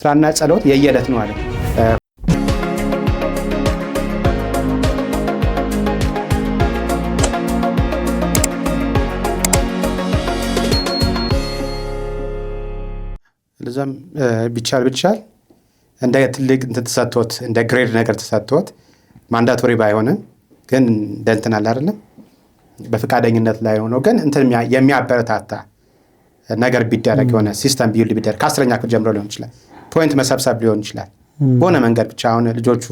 ስራና ጸሎት የየዕለት ነው አለ። ለዛም ቢቻል እንደ ትልቅ እንትን ተሰጥቶት፣ እንደ grade ነገር ተሰጥቶት፣ mandatory ባይሆንም ግን እንደ እንትን አለ አይደለም፣ በፈቃደኝነት ላይ ሆኖ ግን እንትን የሚያበረታታ ነገር ቢደረግ፣ የሆነ system build ቢደረግ፣ ከ10ኛ ክፍል ጀምሮ ሊሆን ይችላል፣ point መሰብሰብ ሊሆን ይችላል። በሆነ መንገድ ብቻ አሁን ልጆቹ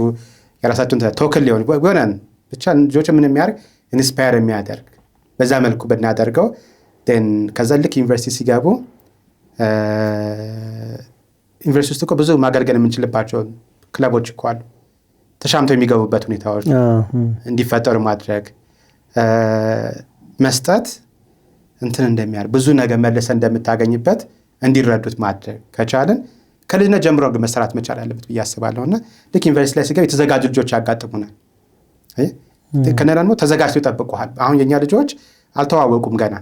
የራሳቸውን token ሊሆን የሆነ ብቻ ልጆቹ ምን የሚያደርግ፣ inspire የሚያደርግ በዛ መልኩ ብናደርገው፣ ከዛ ልክ ዩኒቨርሲቲ ሲገቡ፣ ዩኒቨርሲቲ ውስጥ እኮ ብዙ ማገልገል የምንችልባቸው ክለቦች እኮ አሉ። ተሻምተው የሚገቡበት ሁኔታዎች እንዲፈጠሩ ማድረግ፣ መስጠት እንትን እንደሚያደርግ፣ ብዙ ነገር መልሰህ እንደምታገኝበት እንዲረዱት ማድረግ ከቻልን ከልጅነት ጀምሮ ግን መሰራት መቻል አለበት ብዬ አስባለሁ። እና ልክ ዩኒቨርሲቲ ላይ ሲገቡ የተዘጋጁ ልጆች ያጋጥሙናል። ከነ ደግሞ ተዘጋጅተው ይጠብቁሃል። አሁን የኛ ልጆች አልተዋወቁም ገና።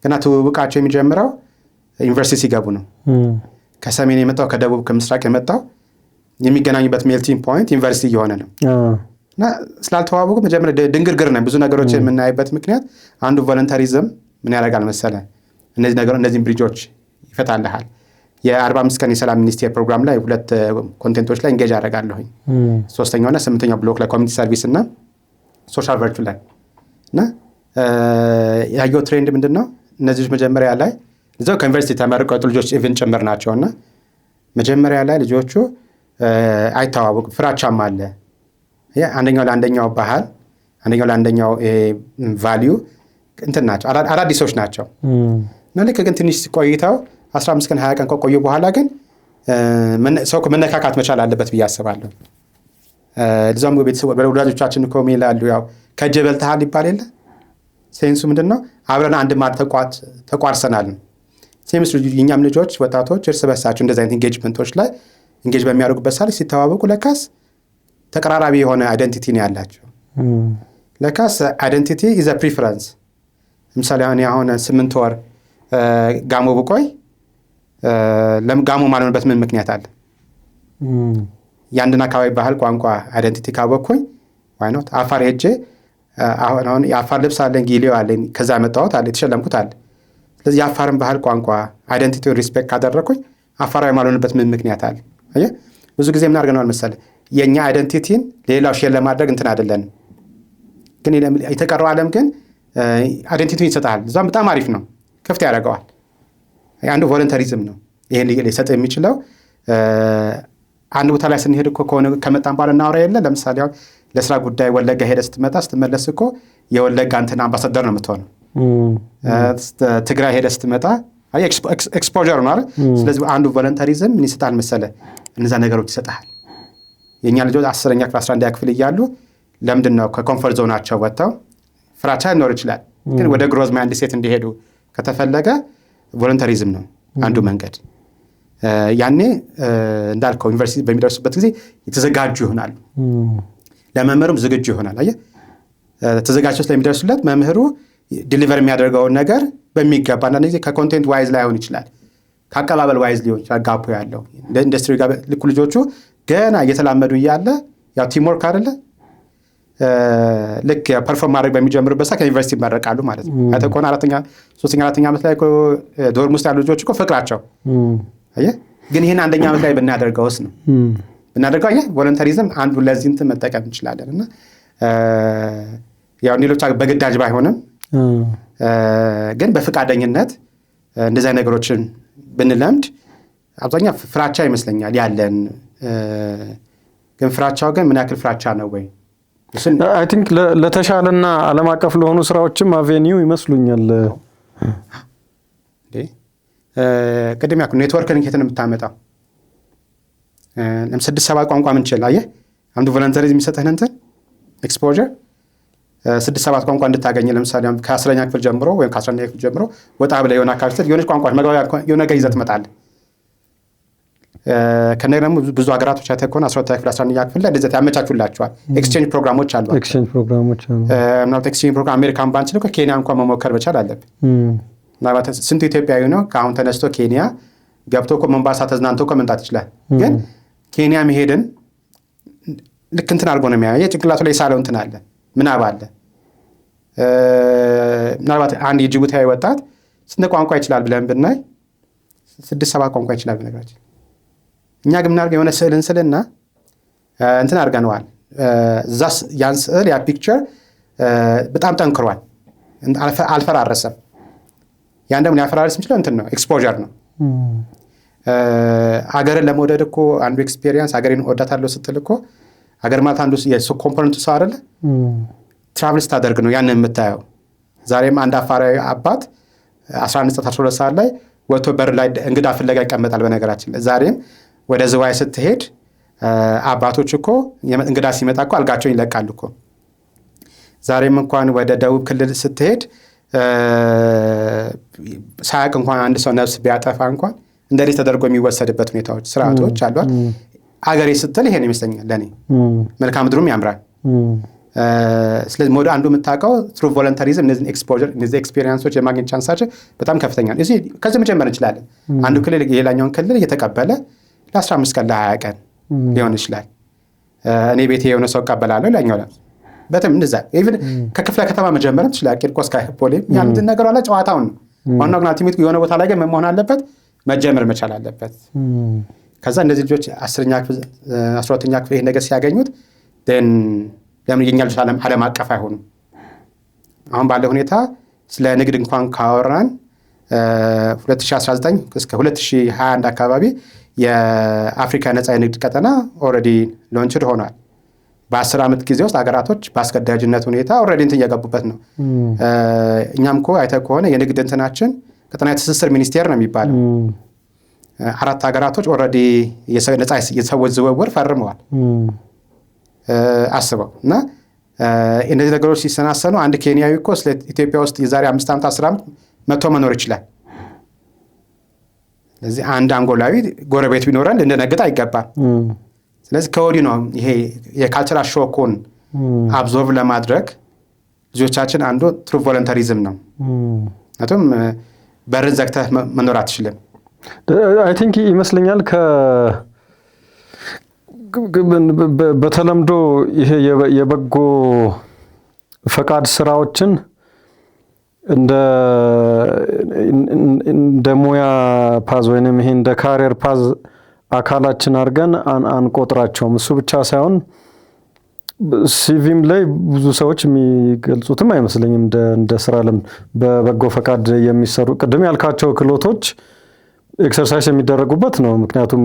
ገና ትውውቃቸው የሚጀምረው ዩኒቨርሲቲ ሲገቡ ነው። ከሰሜን የመጣው፣ ከደቡብ፣ ከምስራቅ የመጣው የሚገናኙበት melting point ዩኒቨርሲቲ እየሆነ ነው። እና ስላልተዋወቁ መጀመሪያ ድንግርግር ነው። ብዙ ነገሮች የምናይበት ምክንያት አንዱ volunteerism ምን ያደርጋል መሰለ፣ እነዚህ ነገሮች፣ እነዚህን bridge ኦች ይፈታልሃል። የ45 ቀን የሰላም ሚኒስቴር ፕሮግራም ላይ ሁለት content ኦች ላይ engage አደርጋለሁኝ። ሶስተኛውና ስምንተኛው block ላይ፣ community service እና social virtue ላይ። እና ያየው trend ምንድን ነው? እነዚህ መጀመሪያ ላይ እዛው ከዩኒቨርሲቲ ተመርቀው የወጡ ልጆች even ጭምር ናቸው። እና መጀመሪያ ላይ ልጆቹ አይተዋወቁም፣ ፍራቻም አለ። አንደኛው ለአንደኛው ባህል፣ አንደኛው ለአንደኛው value እንትን ናቸው፣ አዳዲሶች ናቸው። እና ልክ ግን ትንሽ ቆይተው 15 ቀን፣ 20 ቀን ከቆዩ በኋላ ግን ሰው መነካካት መቻል አለበት ብዬ አስባለሁ። እዛም ቤተሰብ ወላጆቻችን እኮ ምን ይላሉ? ያው ከእጄ በልተሃል ይባል የለ፣ sense ኡ ምንድን ነው? አብረን አንድ ማዕድ ተቋርሰናል ነው። Same የእኛም ልጆች፣ ወጣቶች እርስ በርሳቸው እንደዚህ አይነት engagement ኦች ላይ engage በሚያደርጉበት ሰዓት ሲተዋወቁ ለካስ ተቀራራቢ የሆነ identity ነው ያላቸው። ለካስ identity is a preference። ለምሳሌ አሁን 8 ወር ጋሞ ብቆይ ጋሞ ማልሆንበት ምን ምክንያት አለ? የአንድን አካባቢ ባህል፣ ቋንቋ፣ identity ካወቅኩኝ why not? አፋር ሄጄ አሁን የአፋር ልብስ አለኝ፣ ጊሌው አለኝ፣ ከዛ ያመጣሁት አለ፣ የተሸለምኩት አለ። ስለዚህ የአፋርን ባህል፣ ቋንቋ፣ identity ውን respect ካደረግኩኝ አፋራዊ ማልሆንበት ምን ምክንያት አለ? አየህ፣ ብዙ ጊዜ ምን አድርገነዋል መሰለህ? የእኛ identity ን ሌላው share ለማድረግ እንትን አይደለንም። ግን የተቀረው ዓለም ግን identity ውን ይሰጥሃል። እዛም በጣም አሪፍ ነው፣ ክፍት ያደርገዋል። አንዱ volunteerism ነው ይሄን ሊሰጥ የሚችለው። አንድ ቦታ ላይ ስንሄድ እኮ ከሆነ ከመጣን በኋላ እናወራ የለ፣ ለምሳሌ አሁን ለስራ ጉዳይ ወለጋ ሄደ ስትመጣ፣ ስትመለስ እኮ የወለጋ እንትን አምባሳደር ነው የምትሆነው። ትግራይ ሄደ ስትመጣ exposure ነው አይደል? ስለዚህ አንዱ volunteerism ምን ይሰጣል መሰለህ? እነዛ ነገሮች ይሰጥሃል። የእኛ ልጆች 10ኛ ክፍል፣ 11ኛ ክፍል እያሉ ለምንድን ነው ከ comfort zone ኣቸው ወጥተው፣ ፍራቻ ሊኖር ይችላል፣ ግን ወደ growth mindset እንዲሄዱ ከተፈለገ volunteerism ነው አንዱ መንገድ። ያኔ እንዳልከው ዩኒቨርሲቲ በሚደርሱበት ጊዜ የተዘጋጁ ይሆናሉ። ለመምህሩም ዝግጁ ይሆናል። አየህ፣ ተዘጋጅተው ስለሚደርሱለት መምህሩ deliver የሚያደርገውን ነገር በሚገባ፣ አንዳንድ ጊዜ ከ content wise ላይሆን ይችላል፣ ከአቀባበል wise ሊሆን ይችላል። Gap ኡ ያለው ኢንዱስትሪ ጋር ልኩ ልጆቹ ገና እየተላመዱ እያለ፣ ያው teamwork አይደለ፣ ልክ perform ማድረግ በሚጀምሩበት ሰዓት ከዩኒቨርሲቲ ይመረቃሉ ማለት ነው። አይተህ ከሆነ አራተኛ፣ ሶስተኛ፣ አራተኛ ዓመት ላይ dorm ውስጥ ያሉ ልጆች እኮ ፍቅራቸው፣ አየህ። ግን ይህን አንደኛ ዓመት ላይ ብናደርገውስ ነው ብናደርገው፣ አየህ፣ volunteerism አንዱ ለዚህ እንትን መጠቀም እንችላለን። እና ያው ሌሎች በግዳጅ ባይሆንም ግን በፈቃደኝነት እንደዚህ ነገሮችን ብንለምድ፣ አብዛኛው ፍራቻ ይመስለኛል ያለን። ግን ፍራቻው ግን ምን ያክል ፍራቻ ነው ወይ? I think ለተሻለና ዓለም አቀፍ ለሆኑ ስራዎችም avenue ይመስሉኛል። ቅድም ያልኩህ ኔትወርክን ከየት ነው የምታመጣው? ስድስት ሰባት ቋንቋ ምንችል፣ አየህ፣ አንዱ volunteerism የሚሰጥህን እንትን exposure ስድስት ሰባት ቋንቋ እንድታገኝ። ለምሳሌ ከ10ኛ ክፍል ጀምሮ ወይም ከ11ኛ ክፍል ጀምሮ ወጣ ብለህ የሆነ አካባቢ ስትሄድ የሆነች ቋንቋ መግባቢያ የሆነ ነገር ይዘህ ትመጣለህ። ከእንደገና ደግሞ ብዙ ሀገራቶች አይተህ ከሆነ 12ኛ ክፍል፣ 11ኛ ክፍል ላይ እንደዚያ ያመቻቹላቸዋል። Exchange ፕሮግራሞች አሉ። Exchange ፕሮግራሞች አሉ። ምናልባት exchange program አሜሪካን ባንችል እኮ ኬንያ እንኳን መሞከር መቻል አለብን። ምናልባት ስንቱ ኢትዮጵያዊ ነው ከአሁን ተነስቶ ኬንያ ገብቶ እኮ ሞምባሳ ተዝናንቶ እኮ መምጣት ይችላል። ግን ኬንያ መሄድን ልክ እንትን አድርጎ ነው የሚያየው። ጭንቅላቱ ላይ የሳለው እንትን አለ፣ ምናብ አለ። ምናልባት አንድ የጅቡቲያዊ ወጣት ስንት ቋንቋ ይችላል ብለን ብናይ ስድስት ሰባት ቋንቋ ይችላል። በነገራችን እኛ ግን ምናደርገው የሆነ ስዕል እንስልና እንትን አድርገነዋል። እዛ ያን ስዕል ያ picture በጣም ጠንክሯል፣ አልፈራረሰም። ያን ደግሞ ሊያፈራርስ የሚችለው እንትን ነው፣ exposure ነው። ሀገርን ለመውደድ እኮ አንዱ experience ሀገሬን እወዳታለሁ ስትል እኮ ሀገር ማለት አንዱ component ኡ ሰው አይደለ? Travel ስታደርግ ነው ያንን የምታየው። ዛሬም አንድ አፋራዊ አባት 11 ሰዓት 12 ሰዓት ላይ ወጥቶ በር ላይ እንግዳ ፍለጋ ይቀመጣል። በነገራችን ላይ ዛሬም ወደ ዝዋይ ስትሄድ አባቶች እኮ እንግዳ ሲመጣ እኮ አልጋቸውን ይለቃሉ እኮ። ዛሬም እንኳን ወደ ደቡብ ክልል ስትሄድ ሳያቅ እንኳን አንድ ሰው ነፍስ ቢያጠፋ እንኳን እንደ ልጅ ተደርጎ የሚወሰድበት ሁኔታዎች፣ ስርዓቶች አሏል። አገሬ ስትል ይሄን ይመስለኛል ለእኔ። መልክዓ ምድሩም ያምራል። ስለዚህ ሞደ አንዱ የምታውቀው through volunteerism እነዚህን exposure እነዚህ experience ኦች የማግኘት chance ኣቸው በጣም ከፍተኛ ነው። እዚህ ከዚህ መጀመር እንችላለን። አንዱ ክልል የሌላኛውን ክልል እየተቀበለ ለ15 ቀን ለ20 ቀን ሊሆን ይችላል። እኔ ቤቴ የሆነ ሰው እቀበላለሁ፣ ሌላኛው በጣም እንደዛ even ከክፍለ ከተማ መጀመርም ትችላለህ። ቂርቆስ ከፖሌም ያን ነገር አለ፣ ጨዋታውን ነው። ዋናው ግን ultimate የሆነ ቦታ ላይ ግን ምን መሆን አለበት? መጀመር መቻል አለበት። ከዛ እነዚህ ልጆች 10ኛ ክፍል 12ኛ ክፍል ይሄን ነገር ሲያገኙት ለምን የኛ ልጆች ዓለም አቀፍ አይሆኑም? አሁን ባለው ሁኔታ ስለ ንግድ እንኳን ካወራን 2019 እስከ 2021 አካባቢ የአፍሪካ ነፃ የንግድ ቀጠና already launched ሆኗል። በ10 ዓመት ጊዜ ውስጥ ሀገራቶች በአስገዳጅነት ሁኔታ already እንትን እየገቡበት ነው። እኛም እኮ አይተህ ከሆነ የንግድ እንትናችን ቀጠናዊ ትስስር ሚኒስቴር ነው የሚባለው። አራት ሀገራቶች already ነፃ የሰዎች ዝውውር ፈርመዋል። አስበው እና እነዚህ ነገሮች ሲሰናሰኑ አንድ ኬንያዊ እኮ ስለ ኢትዮጵያ ውስጥ የዛሬ 5 ዓመት 10 ዓመት መጥቶ መኖር ይችላል። ስለዚህ አንድ አንጎላዊ ጎረቤት ቢኖረን ልንደነግጥ አይገባም። ስለዚህ ከወዲሁ ነው ይሄ የ cultural shock ኡን absorb ለማድረግ ልጆቻችን አንዱ through volunteerism ነው። ምክንያቱም በርን ዘግተህ መኖር አትችልም። I think ይመስለኛል በተለምዶ ይሄ የበጎ ፈቃድ ስራዎችን እንደ ሙያ path ወይንም ይሄ እንደ career path አካላችን አድርገን አንቆጥራቸውም። እሱ ብቻ ሳይሆን CV ም ላይ ብዙ ሰዎች የሚገልጹትም አይመስለኝም። እንደ ስራ ልምድ በበጎ ፈቃድ የሚሰሩ ቅድም ያልካቸው ክህሎቶች exercise የሚደረጉበት ነው። ምክንያቱም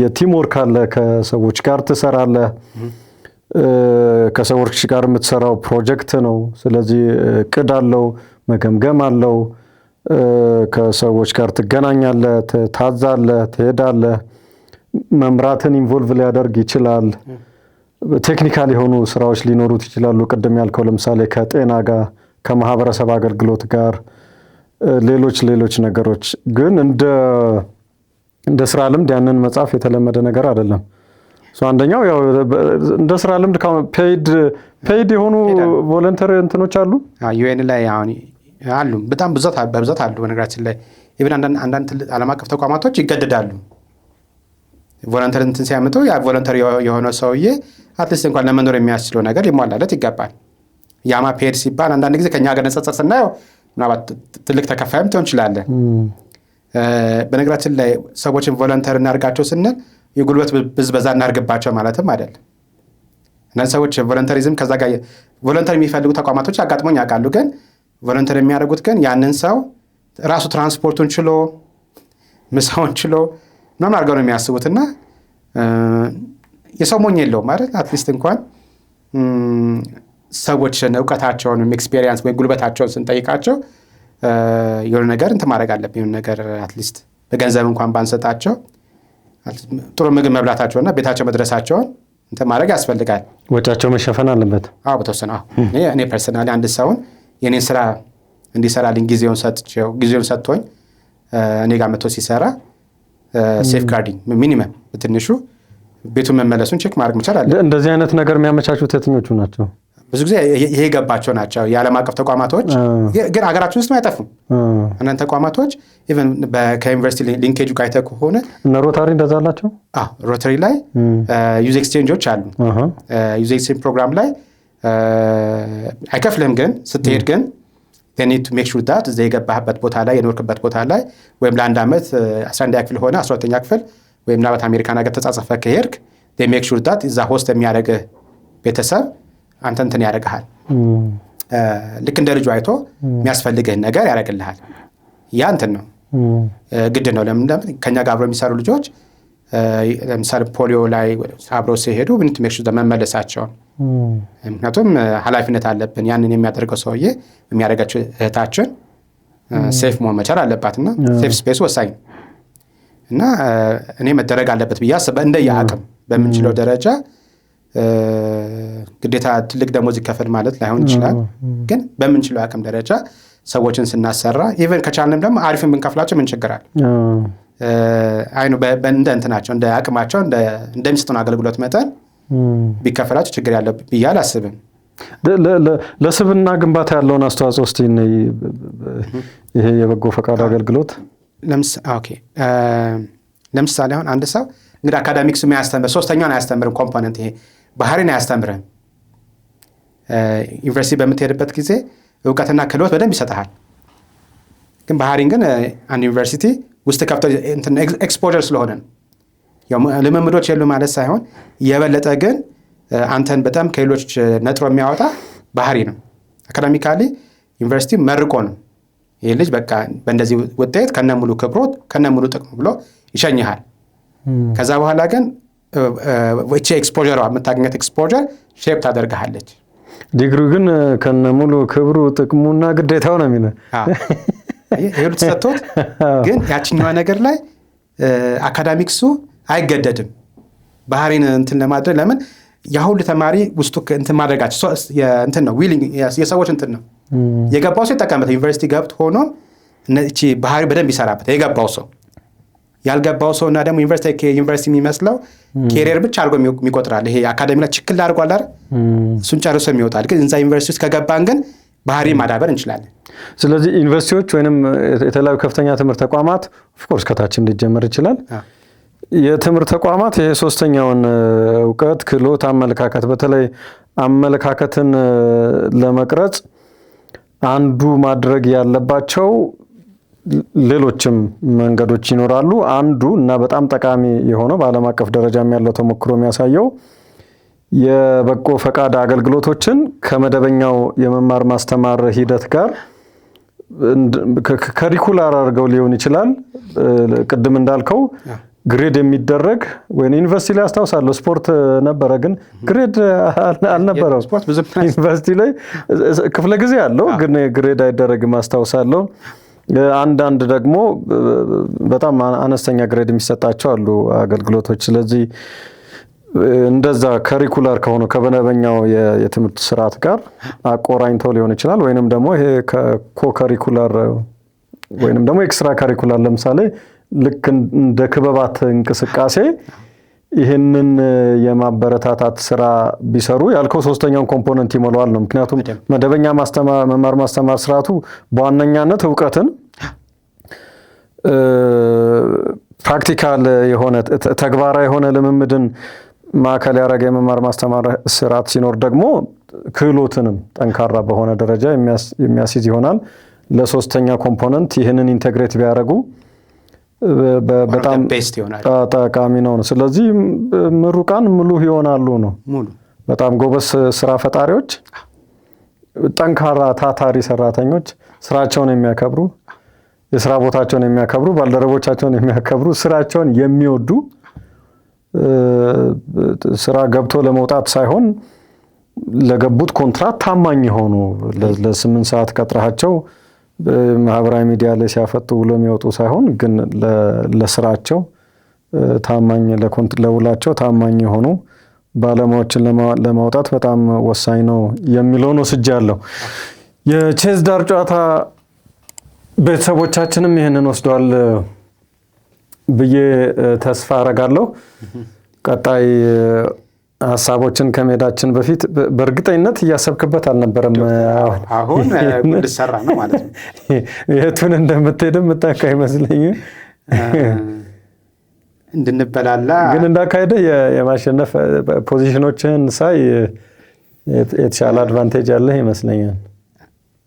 የ team work አለ፣ ከሰዎች ጋር ትሰራለህ። ከሰዎች ጋር የምትሰራው ፕሮጀክት ነው። ስለዚህ እቅድ አለው፣ መገምገም አለው። ከሰዎች ጋር ትገናኛለህ፣ ታዛለህ፣ ትሄዳለህ። መምራትን involve ሊያደርግ ይችላል። Technical የሆኑ ስራዎች ሊኖሩት ይችላሉ። ቅድም ያልከው ለምሳሌ ከጤና ጋር፣ ከማህበረሰብ አገልግሎት ጋር፣ ሌሎች ሌሎች ነገሮች ግን እንደ ስራ ልምድ ያንን መጻፍ የተለመደ ነገር አይደለም። አንደኛው ያው እንደ ስራ ልምድ paid የሆኑ voluntary እንትኖች አሉ። UN ላይ አሁን አሉ፣ በጣም በብዛት አሉ። በነገራችን ላይ even አንዳንድ ትልቅ ዓለም አቀፍ ተቋማቶች ይገደዳሉ። Voluntary እንትን ሲያመጡ ያ voluntary የሆነ ሰውዬ at least እንኳን ለመኖር የሚያስችለው ነገር ሊሟላለት ይገባል። ያማ paid ሲባል አንዳንድ ጊዜ ከኛ ጋር ንጽጽር ስናየው ምናልባት ትልቅ ተከፋይም ትሆን ትችላለህ። በነገራችን ላይ ሰዎችን volunteer እናርጋቸው ስንል የጉልበት ብዝበዛ እናርግባቸው ማለትም አይደለም። እነዚህ ሰዎች volunteerism ከዛ ጋር volunteer የሚፈልጉ ተቋማቶች አጋጥሞኝ ያውቃሉ። ግን volunteer የሚያደርጉት ግን ያንን ሰው ራሱ ትራንስፖርቱን ችሎ ምሳውን ችሎ ምናምን አድርገው ነው የሚያስቡት እና የሰው ሞኝ የለውም አይደል? At least እንኳን ሰዎችን እውቀታቸውን ወይም experience ወይም ጉልበታቸውን ስንጠይቃቸው የሆነ ነገር እንትን ማድረግ አለብን። የሆነ ነገር at least በገንዘብ እንኳን ባንሰጣቸው ጥሩ ምግብ መብላታቸውና ቤታቸው መድረሳቸውን እንትን ማድረግ ያስፈልጋል። ወጫቸው መሸፈን አለበት። አዎ፣ በተወሰነ አዎ። እኔ personally አንድ ሰውን የኔን ስራ እንዲሰራልኝ ጊዜውን ሰጥቼው ጊዜውን ሰጥቶኝ እኔ ጋር መጥቶ ሲሰራ safeguarding minimum በትንሹ ቤቱን መመለሱን check ማድረግ መቻል አለ። እንደዚህ አይነት ነገር የሚያመቻቹት የትኞቹ ናቸው? ብዙ ጊዜ ይሄ የገባቸው ናቸው የዓለም አቀፍ ተቋማቶች፣ ግን ሀገራችን ውስጥ አይጠፉም። አንዳንድ ተቋማቶች even ከዩኒቨርሲቲ linkage ኡ ጋር አይተህ ከሆነ እነ ሮታሪ እንደዛ አላቸው። ሮተሪ ላይ youth exchange ኦች አሉ። Youth exchange program ላይ አይከፍልህም፣ ግን ስትሄድ ግን need to make sure that እዛ የገባህበት ቦታ ላይ፣ የኖርክበት ቦታ ላይ ወይም ለአንድ ዓመት 11ኛ ክፍል ሆነ 12ኛ ክፍል ወይም ምናልባት አሜሪካን ሀገር ተጻጽፈ ከሄድክ make sure that እዛ host የሚያደርግህ ቤተሰብ አንተ እንትን ያደርግሃል። ልክ እንደ ልጁ አይቶ የሚያስፈልግህን ነገር ያደርግልሃል። ያ እንትን ነው፣ ግድ ነው። ለምን ከኛ ጋር አብረው የሚሰሩ ልጆች ለምሳሌ ፖሊዮ ላይ አብረው ሲሄዱ we need to make sure መመለሳቸውን፣ ምክንያቱም ኃላፊነት አለብን። ያንን የሚያደርገው ሰውዬ፣ የሚያደርጋቸው እህታችን safe መሆን መቻል አለባት እና safe space ኡ ወሳኝ ነው እና እኔ መደረግ አለበት ብዬ አስበ እንደየ አቅም በምንችለው ደረጃ ግዴታ ትልቅ ደሞዝ ይከፈል ማለት ላይሆን ይችላል። ግን በምንችለው አቅም ደረጃ ሰዎችን ስናሰራ even ከቻልንም ደግሞ አሪፍን ብንከፍላቸው ምን ችግር አለ? አይ ነው እንደ እንትናቸው፣ እንደ አቅማቸው፣ እንደሚሰጡን አገልግሎት መጠን ቢከፈላቸው ችግር ያለው ብዬ አላስብም። ለስብዕና ግንባታ ያለውን አስተዋጽኦ እስቲ ይሄ የበጎ ፈቃድ አገልግሎት። ለምሳሌ አሁን አንድ ሰው እንግዲህ academics የሚያስተምር ሶስተኛውን አያስተምርም፣ component ይሄ ባህሪን አያስተምርም። ዩኒቨርሲቲ በምትሄድበት ጊዜ እውቀትና ክህሎት በደንብ ይሰጥሃል። ግን ባህሪን ግን አንድ ዩኒቨርሲቲ ውስጥ ከፍቶ exposure ስለሆነ ነው። ልምምዶች የሉ ማለት ሳይሆን የበለጠ ግን አንተን በጣም ከሌሎች ነጥሮ የሚያወጣ ባህሪ ነው። Academically ዩኒቨርሲቲ መርቆ ነው ይህ ልጅ በቃ በእንደዚህ ውጤት ከነ ሙሉ ክብሮ ከነ ሙሉ ጥቅሙ ብሎ ይሸኝሃል። ከዛ በኋላ ግን እቺ exposure የምታገኘት exposure shape ታደርግሃለች። ዲግሪው ግን ከነ ሙሉ ክብሩ ጥቅሙና ግዴታው ነው የሚለው። ይህ ሁሉ ተሰጥቶት ግን ያችኛዋ ነገር ላይ academics ኡ አይገደድም ባህሪን እንትን ለማድረግ። ለምን ያ ሁሉ ተማሪ ውስጡ እንትን ማድረጋቸው እንትን ነው፣ willing የሰዎች እንትን ነው። የገባው ሰው ይጠቀምበት፣ ዩኒቨርሲቲ ገብቶ ሆኖ እቺ ባህሪ በደንብ ይሰራበት የገባው ሰው። ያልገባው ሰው እና ደግሞ ዩኒቨርሲቲ የሚመስለው career ብቻ አድርጎ የሚቆጥራል። ይሄ አካዳሚ ላይ ችክል አድርጓል አይደል? እሱን ጨርሶ የሚወጣል። ግን እዛ ዩኒቨርሲቲ ውስጥ ከገባን ግን ባህሪ ማዳበር እንችላለን። ስለዚህ ዩኒቨርሲቲዎች ወይም የተለያዩ ከፍተኛ ትምህርት ተቋማት፣ of course ከታችም ሊጀመር ይችላል። የትምህርት ተቋማት ይሄ ሶስተኛውን እውቀት፣ ክህሎት፣ አመለካከት፣ በተለይ አመለካከትን ለመቅረጽ አንዱ ማድረግ ያለባቸው፣ ሌሎችም መንገዶች ይኖራሉ። አንዱ እና በጣም ጠቃሚ የሆነው በዓለም አቀፍ ደረጃም ያለው ተሞክሮ የሚያሳየው የበጎ ፈቃድ አገልግሎቶችን ከመደበኛው የመማር ማስተማር ሂደት ጋር curricular አድርገው ሊሆን ይችላል። ቅድም እንዳልከው grade የሚደረግ ወይ ዩኒቨርሲቲ ላይ አስታውሳለሁ ስፖርት ነበረ፣ ግን grade አልነበረው። ዩኒቨርሲቲ ላይ ክፍለ ጊዜ አለው፣ ግን grade አይደረግም አስታውሳለሁ። አንዳንድ ደግሞ በጣም አነስተኛ grade የሚሰጣቸው አሉ አገልግሎቶች። ስለዚህ እንደዛ curricular ከሆነ ከመደበኛው የትምህርት ስርዓት ጋር አቆራኝተው ሊሆን ይችላል። ወይንም ደግሞ ይሄ co-curricular ወይንም ደግሞ extracurricular፣ ለምሳሌ ልክ እንደ ክበባት እንቅስቃሴ ይህንን የማበረታታት ስራ ቢሰሩ ያልከው ሶስተኛውን component ይሞላዋል ነው። ምክንያቱም መደበኛ መማር ማስተማር ስርዓቱ በዋነኛነት እውቀትን፣ practical የሆነ ተግባራዊ የሆነ ልምምድን ማዕከል ያደረገ የመማር ማስተማር ስርዓት ሲኖር ደግሞ ክህሎትንም ጠንካራ በሆነ ደረጃ የሚያስይዝ ይሆናል። ለሶስተኛ component ይህንን integrate ቢያደርጉ በጣም ጠቃሚ ነው። ስለዚህ ምሩቃን ሙሉ ይሆናሉ ነው። በጣም ጎበዝ ስራ ፈጣሪዎች፣ ጠንካራ ታታሪ ሰራተኞች፣ ስራቸውን የሚያከብሩ፣ የስራ ቦታቸውን የሚያከብሩ፣ ባልደረቦቻቸውን የሚያከብሩ፣ ስራቸውን የሚወዱ፣ ስራ ገብቶ ለመውጣት ሳይሆን ለገቡት ኮንትራት ታማኝ የሆኑ፣ ለ8 ሰዓት ቀጥረሃቸው ማህበራዊ ሚዲያ ላይ ሲያፈጡ ብሎ የሚወጡ ሳይሆን ግን ለስራቸው ታማኝ፣ ለውላቸው ታማኝ የሆኑ ባለሙያዎችን ለማውጣት በጣም ወሳኝ ነው የሚለውን ወስጃለሁ። የቼዝ ዳር ጨዋታ ቤተሰቦቻችንም ይህንን ወስደዋል ብዬ ተስፋ አረጋለሁ። ቀጣይ ሀሳቦችን ከመሄዳችን በፊት በእርግጠኝነት እያሰብክበት አልነበረም። አሁን ልሰራ ነው ማለት ነው። የቱን እንደምትሄድም የምታውቅ አይመስለኝም። እንድንበላላ ግን እንዳካሄደ የማሸነፍ position ኦችህን ሳይ የተሻለ advantage ያለህ ይመስለኛል።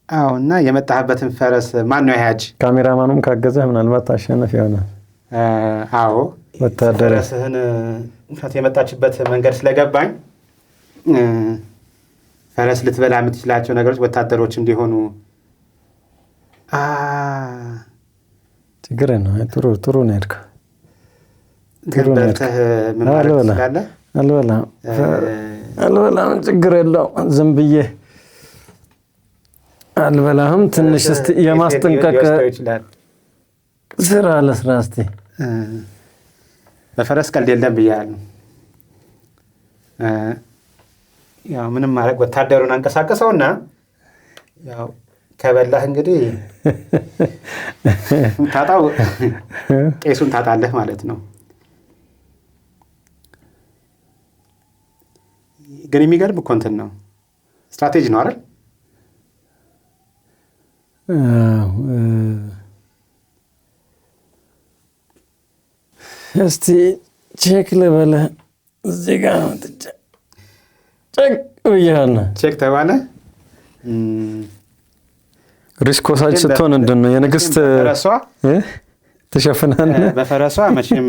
አዎ፣ እና የመጣህበትን ፈረስ ማን ነው ያጅ? ካሜራማኑም ካገዘህ ምናልባት ታሸንፍ ይሆናል። አዎ። ወታደር ፈረስህን ምክንያቱ የመጣችበት መንገድ ስለገባኝ ፈረስ ልትበላ የምትችላቸው ነገሮች ወታደሮች እንዲሆኑ። ችግር ነው። ጥሩ ጥሩ ነው የሄድከው። ግን በልተህ ምን ማድረግ ትችላለህ? አልበላም አልበላም፣ ችግር የለውም። ዝም ብዬ አልበላህም። ትንሽ እስቲ የማስጠንቀቅ ስራ ለስራ እስቲ። በፈረስ ቀልድ የለም ብያለሁ። ያው ምንም ማድረግ ወታደሩን አንቀሳቀሰውና ያው ከበላህ እንግዲህ ታጣው ቄሱን ታጣለህ ማለት ነው። ግን የሚገርም እኮ እንትን ነው፣ ስትራቴጂ ነው አይደል? እስቲ check ልበልህ። እዚህ ጋር መጥቼ check ብያለሁ። Check ተባለ። Risk ወሳጅ ስትሆን እንድን ነው የንግስት በፈረሷ ትሸፍናለህ። በፈረሷ መቼም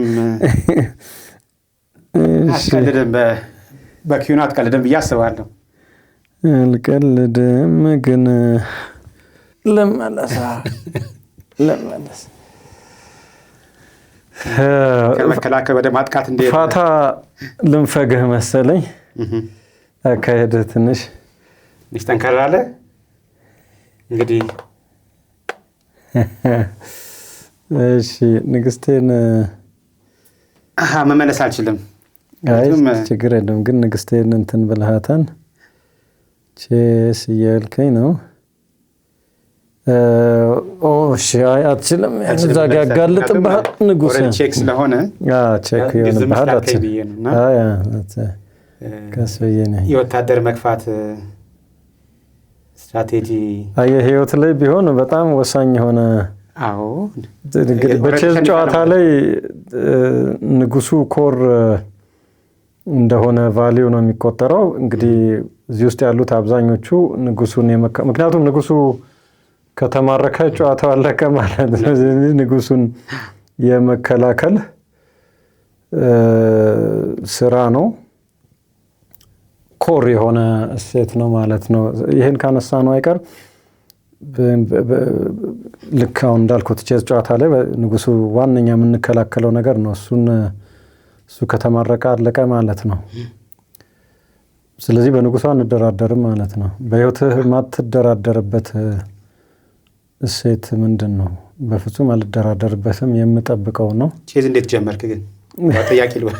አትቀልድም፣ በ queen ኡ አትቀልድም ብዬ አስባለሁ። አልቀልድም፣ ግን ልመለስ ልመለስ። ከመከላከል ወደ ማጥቃት እንደ ፋታ ልንፈግህ መሰለኝ። አካሄድህ ትንሽ ትንሽ ጠንከር አለ። እንግዲህ እሺ፣ ንግስቴን መመለስ አልችልም። አይ ችግር የለም፣ ግን ንግስቴን እንትን ብልሃታን ቼስ እያልከኝ ነው። እሺ፣ አይ አትችልም። እዛ ጋ ያጋልጥብሃል ንጉስ Check ስለሆነ Check ይሆንብሃል። ቀስ ብዬ ነው የወታደር መግፋት ስትራቴጂ። አየህ፣ ህይወት ላይ ቢሆን በጣም ወሳኝ የሆነ አዎ እንግዲህ በቼዝ ጨዋታ ላይ ንጉሱ core እንደሆነ value ነው የሚቆጠረው። እንግዲህ እዚህ ውስጥ ያሉት አብዛኞቹ ንጉሱን፣ ምክንያቱም ንጉሱ ከተማረከ ጨዋታው አለቀ ማለት ነው። ንጉሱን የመከላከል ስራ ነው፣ core የሆነ እሴት ነው ማለት ነው። ይህን ካነሳ ነው አይቀር ልክ አሁን እንዳልኩት ቼዝ ጨዋታ ላይ ንጉሱ ዋነኛ የምንከላከለው ነገር ነው። እሱን እሱ ከተማረከ አለቀ ማለት ነው። ስለዚህ በንጉሱ አንደራደርም ማለት ነው። በህይወትህ የማትደራደርበት እሴት ምንድን ነው? በፍጹም አልደራደርበትም፣ የምጠብቀው ነው። ቼዝ እንዴት ጀመርክ ግን? ጥያቄ ልበል።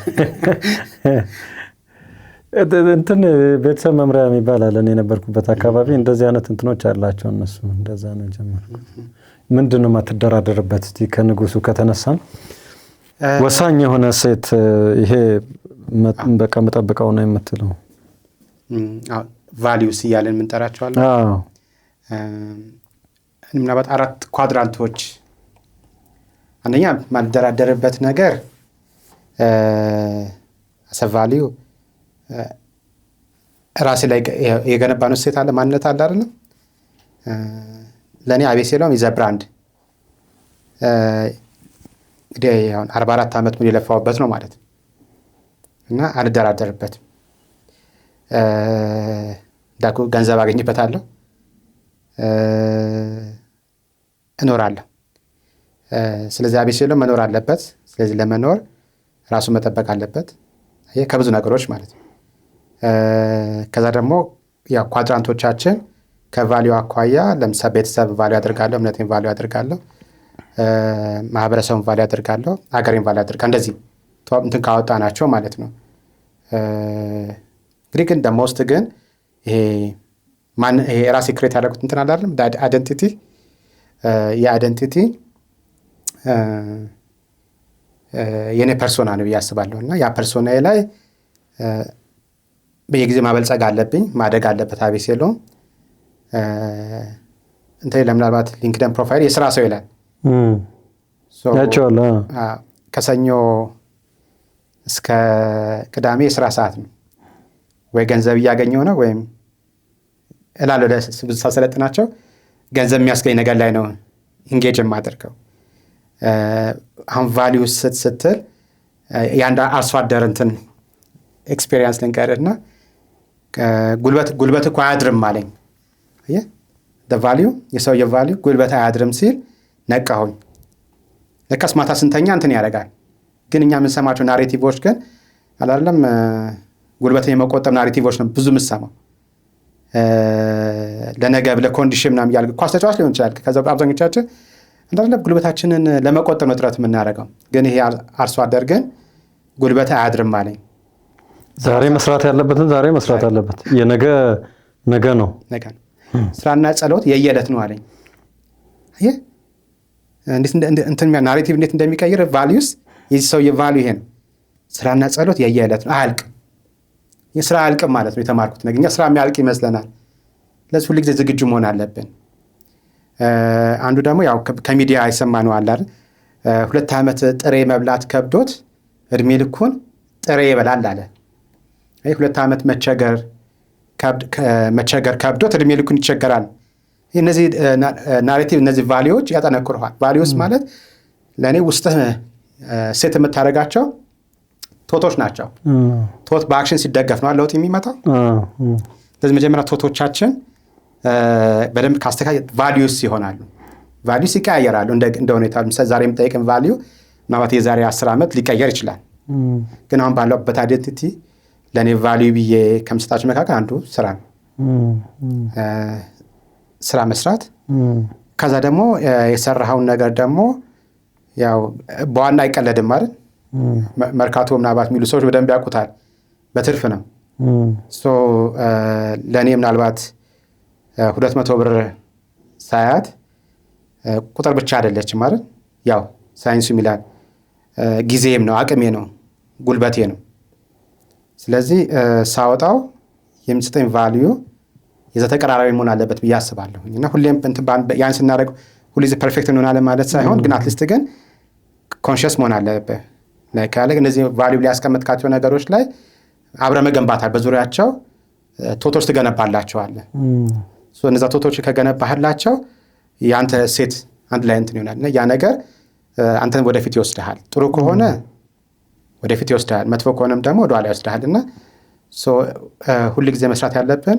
እንትን ቤተሰብ መምሪያ የሚባል አለ። እኔ የነበርኩበት አካባቢ እንደዚህ አይነት እንትኖች አላቸው እነሱ። እንደዛ ነው የጀመርኩት። ምንድን ነው የማትደራደርበት? እስቲ ከንጉሱ ከተነሳን ወሳኝ የሆነ እሴት ይሄ በቃ የምጠብቀው ነው የምትለው? Values እያለን የምንጠራቸዋለን። ምናልባት አራት quadrant ኦች። አንደኛ የማልደራደርበት ነገር as a value ራሴ ላይ የገነባነው እሴት አለ፣ ማንነት አለ አይደለም። ለእኔ አቤሴሎም is a brand። እንግዲህ አሁን 44 ዓመት ሙሉ የለፋሁበት ነው ማለት እና አልደራደርበትም። እንዳልኩህ ገንዘብ አገኝበታለሁ፣ እኖራለሁ። ስለዚህ አቤሴሎም መኖር አለበት። ስለዚህ ለመኖር ራሱን መጠበቅ አለበት ከብዙ ነገሮች ማለት ነው። ከዛ ደግሞ ያው quadrant ኦቻችን ከ value አኳያ ለምሳሌ ቤተሰብ value አደርጋለሁ፣ እምነቴን value አደርጋለሁ፣ ማህበረሰቡን value አደርጋለሁ፣ ሀገሬን value አደርጋለሁ። እንደዚህ እንትን ካወጣ ናቸው ማለት ነው። እንግዲህ ግን ደግሞ ውስጥ ግን ይሄ ማን ይሄ ራሴ create ያደረጉት እንትን አለ አይደለም፣ identity፣ የ identity የኔ persona ነው ብዬ አስባለሁ። እና ያ persona ላይ በየጊዜ ማበልጸግ አለብኝ፣ ማደግ አለበት። አቤሴሎም እንትን ምናልባት LinkedIn profile የስራ ሰው ይላል። ያቸዋል። ከሰኞ እስከ ቅዳሜ የስራ ሰዓት ነው። ወይ ገንዘብ እያገኘው ነው ወይም እላለሁ ብዙ ሳሰለጥናቸው ገንዘብ የሚያስገኝ ነገር ላይ ነው engage የማደርገው። አሁን value ስትል የአንድ አርሶ አደር እንትን experience ልንገርህና ጉልበት እኮ አያድርም አለኝ። Value የሰውየው value ጉልበት አያድርም ሲል ነቃሁኝ። ለካስ ማታ ስንተኛ እንትን ያደርጋል። ግን እኛ የምንሰማቸው narrative ኦች ግን አላለም ጉልበትን የመቆጠብ narrative ኦች ነው ብዙ የምሰማው። ለነገ ብለህ condition ምናምን እያልክ ኳስ ተጫዋች ሊሆን ይችላል። ከዛ አብዛኞቻችን እንዳለ ጉልበታችንን ለመቆጠብ ነው ጥረት የምናደርገው። ግን ይሄ አርሶ አደር ግን ጉልበት አያድርም አለኝ። ዛሬ መስራት ያለበትን ዛሬ መስራት አለበት። የነገ ነገ ነው። ነገ ነው። ስራና ጸሎት የየዕለት ነው አለኝ። አየህ እንትን narrative እንዴት እንደሚቀይር values። የዚህ ሰውዬ value ይሄ ነው። ስራና ጸሎት የየዕለት ነው፣ አያልቅም። ስራ አያልቅም ማለት ነው የተማርኩት ነገር። እኛ ስራ የሚያልቅ ይመስለናል። ለዚህ ሁልጊዜ ዝግጁ መሆን አለብን። አንዱ ደግሞ ያው ከሚዲያ የሰማነው አለ አይደል? 2 ዓመት ጥሬ መብላት ከብዶት እድሜ ልኩን ጥሬ ይበላል አለ። 2 ዓመት መቸገር ከብዶት እድሜ ልኩን ይቸገራል። እነዚህ narrative እነዚህ value ዎች ያጠነክሩሃል። Values ማለት ለእኔ ውስጥህ set የምታደርጋቸው thought ኦች ናቸው። Thought በ action ሲደገፍ ነው ለውጥ የሚመጣው። ስለዚህ መጀመሪያ thought ኦቻችን በደንብ ካስተካከልን values ይሆናሉ። Values ይቀያየራሉ እንደ ሁኔታ። ለምሳሌ ዛሬ የምጠይቅን value ምናልባት የዛሬ 10 ዓመት ሊቀየር ይችላል። ግን አሁን ባለሁበት identity ለእኔ value ብዬ ከምሰጣቸው መካከል አንዱ ስራ ነው። ስራ መስራት፣ ከዛ ደግሞ የሰራኸውን ነገር ደግሞ ያው በዋና አይቀለድም አይደል? መርካቶ ምናልባት የሚሉ ሰዎች በደንብ ያውቁታል። በትርፍ ነው። ለእኔ ምናልባት 200 ብር ሳያት ቁጥር ብቻ አይደለችም አይደል? ያው ሳይንሱ ይላል ጊዜም ነው፣ አቅሜ ነው፣ ጉልበቴ ነው። ስለዚህ ሳወጣው የሚሰጠኝ value የዛ ተቀራራቢ መሆን አለበት ብዬ አስባለሁ። እና ሁሌም ያን ስናደርግ ሁልጊዜ perfect እንሆናለን ማለት ሳይሆን ግን at least ግን conscious መሆን አለብህ። ካለ እነዚህ value ሊያስቀምጥካቸው ነገሮች ላይ አብረ መገንባታል። በዙሪያቸው thought ኦች ትገነባላቸዋለህ። እነዛ thought ኦች ከገነባህላቸው የአንተ እሴት አንድ ላይ እንትን ይሆናል እና ያ ነገር አንተን ወደፊት ይወስድሃል። ጥሩ ከሆነ ወደፊት ይወስድሃል፣ መጥፎ ከሆነም ደግሞ ወደኋላ ይወስድሃል። እና ሁል ጊዜ መስራት ያለብን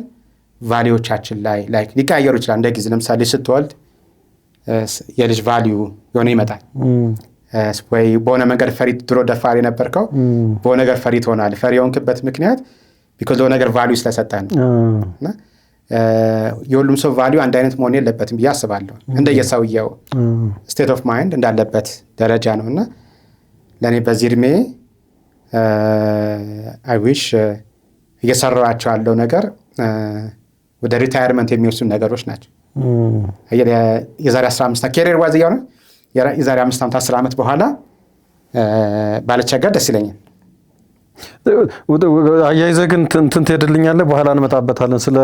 value ዎቻችን ላይ like ሊቀያየሩ ይችላል እንደ ጊዜ። ለምሳሌ ስትወልድ የልጅ value የሆነ ይመጣል ወይ በሆነ መንገድ ፈሪ፣ ድሮ ደፋር የነበርከው በሆነ ነገር ፈሪ ትሆናለህ። ፈሪ የሆንክበት ምክንያት because ለሆነ ነገር value ስለሰጠህ ነው። እና የሁሉም ሰው value አንድ አይነት መሆን የለበትም ብዬ አስባለሁ። እንደየሰውየው state of mind እንዳለበት ደረጃ ነው። እና ለእኔ በዚህ እድሜ I wish እየሰራኋቸው ያለው ነገር ወደ retirement የሚወስዱ ነገሮች ናቸው። የዛሬ 15 career wise እያሆነ የዛሬ 5 ዓመት 10 ዓመት በኋላ ባልቸገር ደስ ይለኛል። አያይዘህ ግን እንትን ትሄድልኛለህ፣ በኋላ እንመጣበታለን። ስለ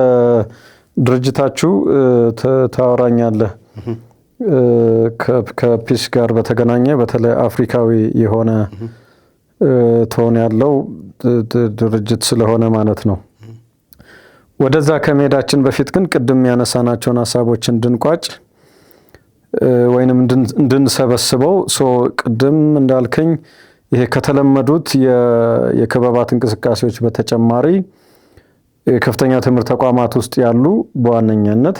ድርጅታችሁ ታወራኛለህ። ከ peace ጋር በተገናኘ በተለይ አፍሪካዊ የሆነ tone ያለው ድርጅት ስለሆነ ማለት ነው። ወደዛ ከመሄዳችን በፊት ግን ቅድም ያነሳናቸውን ሀሳቦች እንድንቋጭ ወይንም እንድንሰበስበው፣ so ቅድም እንዳልከኝ ይሄ ከተለመዱት የክበባት እንቅስቃሴዎች በተጨማሪ የከፍተኛ ትምህርት ተቋማት ውስጥ ያሉ በዋነኛነት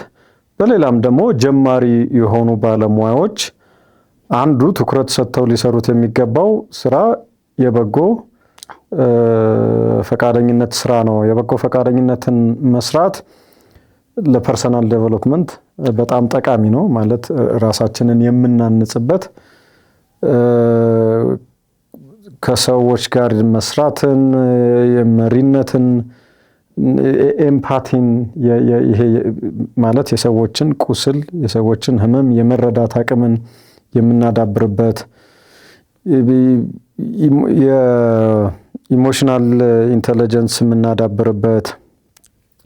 በሌላም ደግሞ ጀማሪ የሆኑ ባለሙያዎች አንዱ ትኩረት ሰጥተው ሊሰሩት የሚገባው ስራ የበጎ ፈቃደኝነት ስራ ነው። የበጎ ፈቃደኝነትን መስራት ለ personal development በጣም ጠቃሚ ነው። ማለት ራሳችንን የምናንጽበት፣ ከሰዎች ጋር መስራትን፣ የመሪነትን፣ empathy ን፣ ይሄ ማለት የሰዎችን ቁስል የሰዎችን ሕመም የመረዳት አቅምን የምናዳብርበት፣ የ Emotional intelligence የምናዳብርበት፣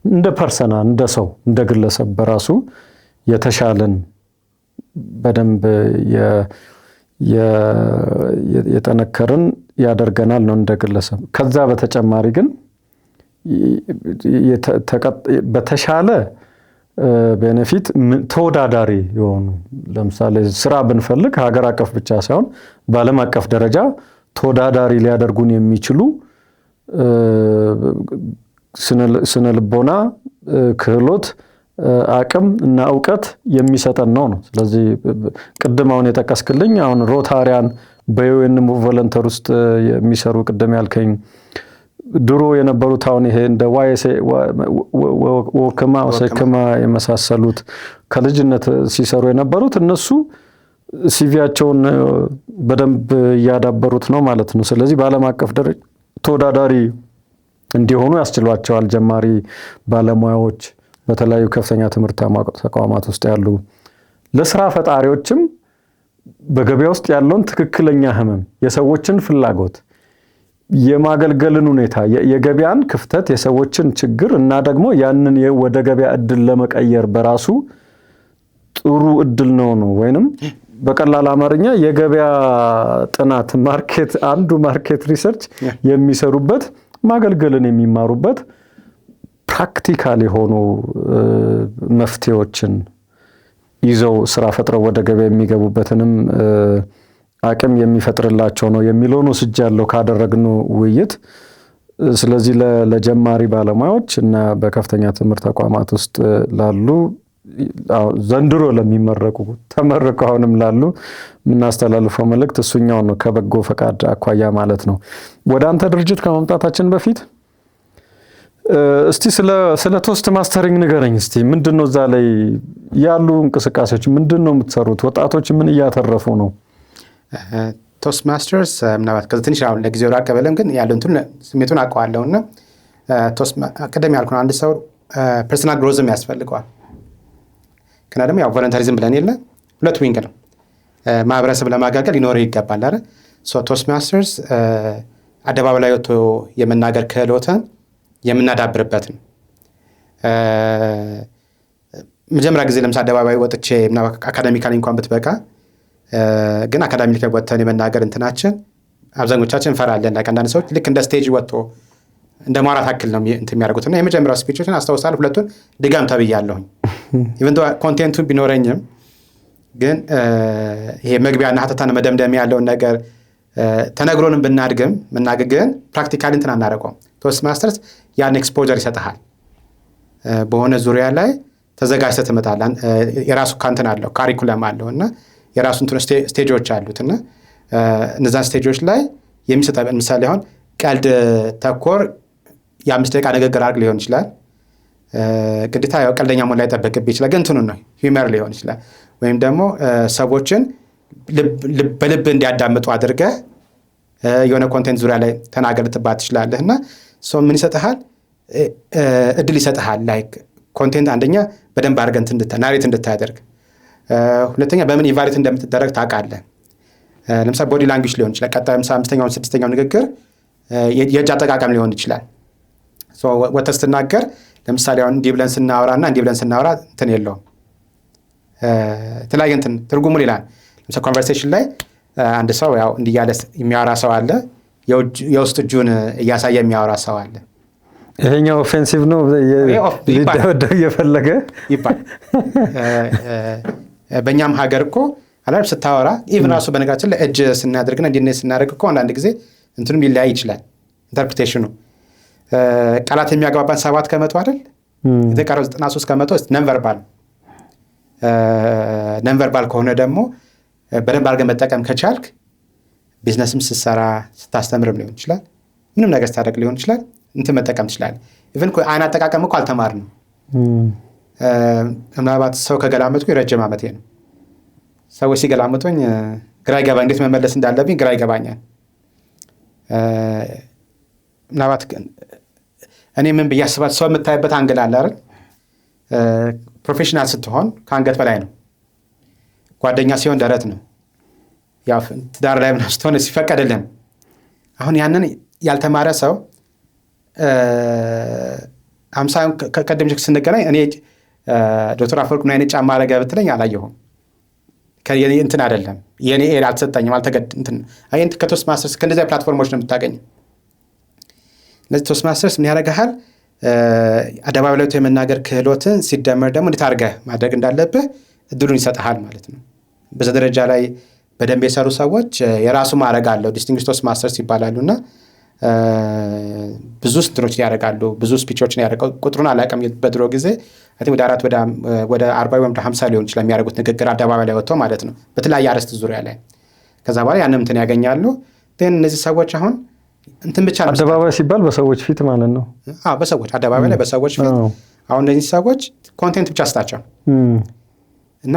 እንደ persona፣ እንደ ሰው፣ እንደ ግለሰብ በራሱ የተሻለን፣ በደንብ የጠነከርን ያደርገናል ነው እንደ ግለሰብ። ከዛ በተጨማሪ ግን በተሻለ benefit ተወዳዳሪ የሆኑ፣ ለምሳሌ ስራ ብንፈልግ ሀገር አቀፍ ብቻ ሳይሆን በዓለም አቀፍ ደረጃ ተወዳዳሪ ሊያደርጉን የሚችሉ ስነ ልቦና፣ ክህሎት፣ አቅም እና እውቀት የሚሰጠን ነው። ስለዚህ ቅድም አሁን የጠቀስክልኝ አሁን Rotarian፣ በ UN volunteer ውስጥ የሚሰሩ፣ ቅድም ያልከኝ ድሮ የነበሩት አሁን ይሄ እንደ ወክማ ሰክማ የመሳሰሉት ከልጅነት ሲሰሩ የነበሩት እነሱ CV ያቸውን በደንብ እያዳበሩት ነው ማለት ነው። ስለዚህ በዓለም አቀፍ ደረጃ ተወዳዳሪ እንዲሆኑ ያስችሏቸዋል። ጀማሪ ባለሙያዎች፣ በተለያዩ ከፍተኛ ትምህርት ተቋማት ውስጥ ያሉ ለስራ ፈጣሪዎችም በገበያ ውስጥ ያለውን ትክክለኛ ህመም፣ የሰዎችን ፍላጎት፣ የማገልገልን ሁኔታ፣ የገበያን ክፍተት፣ የሰዎችን ችግር እና ደግሞ ያንን ወደ ገበያ እድል ለመቀየር በራሱ ጥሩ እድል ነው። ወይንም በቀላል አማርኛ የገበያ ጥናት market አንዱ market research የሚሰሩበት፣ ማገልገልን የሚማሩበት፣ practical የሆኑ መፍትሄዎችን ይዘው ስራ ፈጥረው ወደ ገበያ የሚገቡበትንም አቅም የሚፈጥርላቸው ነው የሚለውን ወስጃለሁ ካደረግነው ውይይት። ስለዚህ ለጀማሪ ባለሙያዎች እና በከፍተኛ ትምህርት ተቋማት ውስጥ ላሉ፣ ዘንድሮ ለሚመረቁ፣ ተመርቀው አሁንም ላሉ የምናስተላልፈው መልእክት እሱኛው ነው፣ ከበጎ ፈቃድ አኳያ ማለት ነው። ወደ አንተ ድርጅት ከመምጣታችን በፊት እስቲ ስለ Toastmastering ንገረኝ። እስቲ ምንድን ነው እዛ ላይ ያሉ እንቅስቃሴዎች? ምንድን ነው የምትሰሩት? ወጣቶች ምን እያተረፉ ነው? Toastmasters ምናልባት ከዚ ትንሽ አሁን ለጊዜው ራቅ በለም፣ ግን ያለው እንትኑ ስሜቱን አውቀዋለሁ። እና ቅደም ያልኩ ነው፣ አንድ ሰው personal growth ም ያስፈልገዋል። ከና ደግሞ ያው volunteerism ብለን የለ፣ ሁለት wing ነው፣ ማህበረሰብ ለማገልገል ሊኖረው ይገባል አይደል? Toastmasters አደባባይ ላይ ወጥቶ የመናገር ክህሎትን የምናዳብርበት ነው። መጀመሪያ ጊዜ ለምሳሌ አደባባይ ወጥቼ academically እንኳን ብትበቃ ግን academically ወጥተን የመናገር እንትናችን አብዛኞቻችን እንፈራለን። አንዳንድ ሰዎች ልክ እንደ stage ወጥቶ እንደ ማውራት አክል ነው እንትን የሚያደርጉት። እና የመጀመሪያው speech ኦችን አስታውሳለሁ። ሁለቱን ድጋም ተብያለሁኝ። Even content ኡን ቢኖረኝም ግን ይሄ መግቢያና ሀተታን መደምደሚያ ያለውን ነገር ተነግሮንም ብናድግም መናገር ግን practically እንትን አናደርገውም። Toastmasters ያን exposure ይሰጥሃል። በሆነ ዙሪያ ላይ ተዘጋጅተህ ትመጣለህ። የራሱ ካንትን አለው፣ curriculum አለው እና የራሱ እንትን stage ኦች አሉት። እና እነዛን stage ኦች ላይ የሚሰጠ፣ ምሳሌ አሁን ቀልድ ተኮር የ5 ደቂቃ ንግግር አድርግ ሊሆን ይችላል። ግዴታ ያው ቀልደኛ መሆን ላይጠበቅብህ ይችላል። ግን እንትኑ ነው፣ humor ሊሆን ይችላል። ወይም ደግሞ ሰዎችን በልብ እንዲያዳምጡ አድርገህ የሆነ content ዙሪያ ላይ ተናገር ልትባል ትችላለህ። እና ምን ይሰጥሃል? እድል ይሰጥሃል። Like content አንደኛ በደንብ አድርገህ narrate እንድታደርግ፣ ሁለተኛ በምን evaluate እንደምትደረግ ታውቃለህ። ለምሳሌ body language ሊሆን ይችላል። ቀጣይ አምስተኛውን ስድስተኛው ንግግር የእጅ አጠቃቀም ሊሆን ይችላል። ወጥተህ ስትናገር ለምሳሌ አሁን እንዲህ ብለን ስናወራ እና እንዲህ ብለን ስናወራ እንትን የለውም፣ የተለያየ እንትን ትርጉሙ ሌላ። ለምሳሌ conversation ላይ አንድ ሰው ያው እንዲህ እያለ የሚያወራ ሰው አለ፣ የውስጥ እጁን እያሳየ የሚያወራ ሰው አለ። ይሄኛው offensive ነው፣ ሊደበደብ እየፈለገ ይባል። በእኛም ሀገር እኮ አላለም ስታወራ even ራሱ በነገራችን ላይ እጅ ስናደርግና እንዲህ ስናደርግ እኮ አንዳንድ ጊዜ እንትኑም ሊለያይ ይችላል interpretation ኑ። ቃላት የሚያግባባን 7% አይደል? የተቀረው 93% nonverbal። Nonverbal ከሆነ ደግሞ በደንብ አድርገን መጠቀም ከቻልክ ቢዝነስም ስትሰራ፣ ስታስተምርም ሊሆን ይችላል፣ ምንም ነገር ስታደርግ ሊሆን ይችላል፣ እንትን መጠቀም ትችላለህ። Even አይን አጠቃቀም እኮ አልተማርንም። ምናልባት ሰው ከገላመጥኩ የረጅም ዓመቴ ነው። ሰዎች ሲገላምጡኝ ግራ ይገባ፣ እንዴት መመለስ እንዳለብኝ ግራ ይገባኛል። ምናልባት እኔ ምን ብዬ አስባለሁ፣ ሰው የምታይበት angle አለ አይደል? Professional ስትሆን ከአንገት በላይ ነው። ጓደኛ ሲሆን ደረት ነው። ያው ትዳር ላይ ምናምን ስትሆን ሲፈቀድልህም አሁን ያንን ያልተማረ ሰው 50 ቀደም ስንገናኝ እኔ ዶክተር አፈወርቅ ምን አይነት ጫማ አረገ ብትለኝ አላየሁም። እንትን አይደለም፣ የኔ area አልተሰጠኝም። አልተገድ እንትን ከ Toastmasters ከእንደዚያ platform ኦች ነው የምታገኘው። እነዚህ Toastmasters ምን ያደርግሃል? አደባባይ ላይ የመናገር ክህሎትን ሲደመር ደግሞ እንዴት አድርገህ ማድረግ እንዳለብህ እድሉን ይሰጥሃል ማለት ነው። በዛ ደረጃ ላይ በደንብ የሰሩ ሰዎች የራሱ ማዕረግ አለው። Distinguished Toastmasters ይባላሉ እና ብዙ እንትኖችን ያደርጋሉ፣ ብዙ speech ኦችን ያደርጋሉ። ቁጥሩን አላውቅም። በድሮ ጊዜ ወደ አራት ወደ 40 ወይም ወደ 50 ሊሆን ይችላል የሚያደርጉት ንግግር አደባባይ ላይ ወጥተው ማለት ነው፣ በተለያየ አርዕስት ዙሪያ ላይ። ከዛ በኋላ ያንም እንትን ያገኛሉ። ግን እነዚህ ሰዎች አሁን እንትን ብቻ ነው። አደባባይ ሲባል በሰዎች ፊት ማለት ነው። አዎ፣ በሰዎች አደባባይ ላይ በሰዎች ፊት። አሁን እነዚህ ሰዎች content ብቻ ስጣቸው እና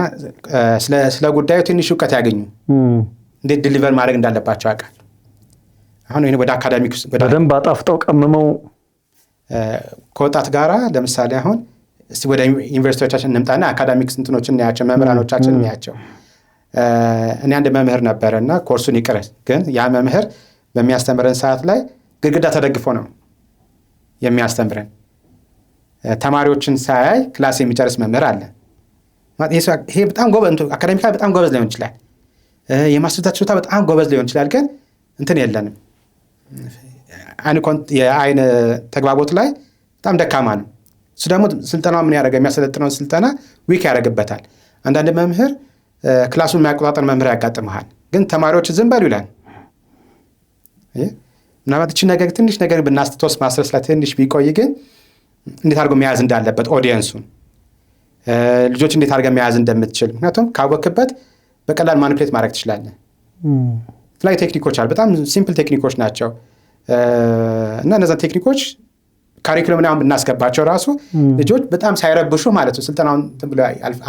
ስለ ጉዳዩ ትንሽ እውቀት ያገኙ፣ እንዴት deliver ማድረግ እንዳለባቸው ያውቃል። አሁን ወደ academic በደንብ አጣፍጠው ቀምመው። ከወጣት ጋራ ለምሳሌ አሁን እስቲ ወደ ዩኒቨርሲቲዎቻችን እንምጣና academics እንትኖችን እናያቸው፣ መምህራኖቻችን እናያቸው። እኔ አንድ መምህር ነበረ እና ኮርሱን ይቅር፣ ግን ያ መምህር በሚያስተምረን ሰዓት ላይ ግድግዳ ተደግፎ ነው የሚያስተምረን። ተማሪዎችን ሳያይ class የሚጨርስ መምህር አለ። ይሄ በጣም ጎበዝ፣ academically በጣም ጎበዝ ሊሆን ይችላል። የማስረዳት ችሎታ በጣም ጎበዝ ሊሆን ይችላል። ግን እንትን የለንም፣ የአይን ተግባቦት ላይ በጣም ደካማ ነው። እሱ ደግሞ ስልጠናው ምን ያደረገ የሚያሰለጥነውን ስልጠና weak ያደርግበታል። አንዳንድ መምህር class ኡን የሚያቆጣጠር መምህር ያጋጥመሃል። ግን ተማሪዎች ዝም በሉ ይላል። ምናልባት እቺ ነገር ትንሽ ነገር ብናስ Toastmasters ላይ ትንሽ ቢቆይ ግን እንዴት አድርጎ መያዝ እንዳለበት audience ኡን፣ ልጆች እንዴት አድርገህ መያዝ እንደምትችል፣ ምክንያቱም ካወክበት በቀላል manipulate ማድረግ ትችላለህ። የተለያዩ technique ኦች አሉ። በጣም simple technique ኦች ናቸው እና እነዛን technique ኦች curriculum አሁን ብናስገባቸው ራሱ ልጆች በጣም ሳይረብሹ ማለት ነው ስልጠናውን ብሎ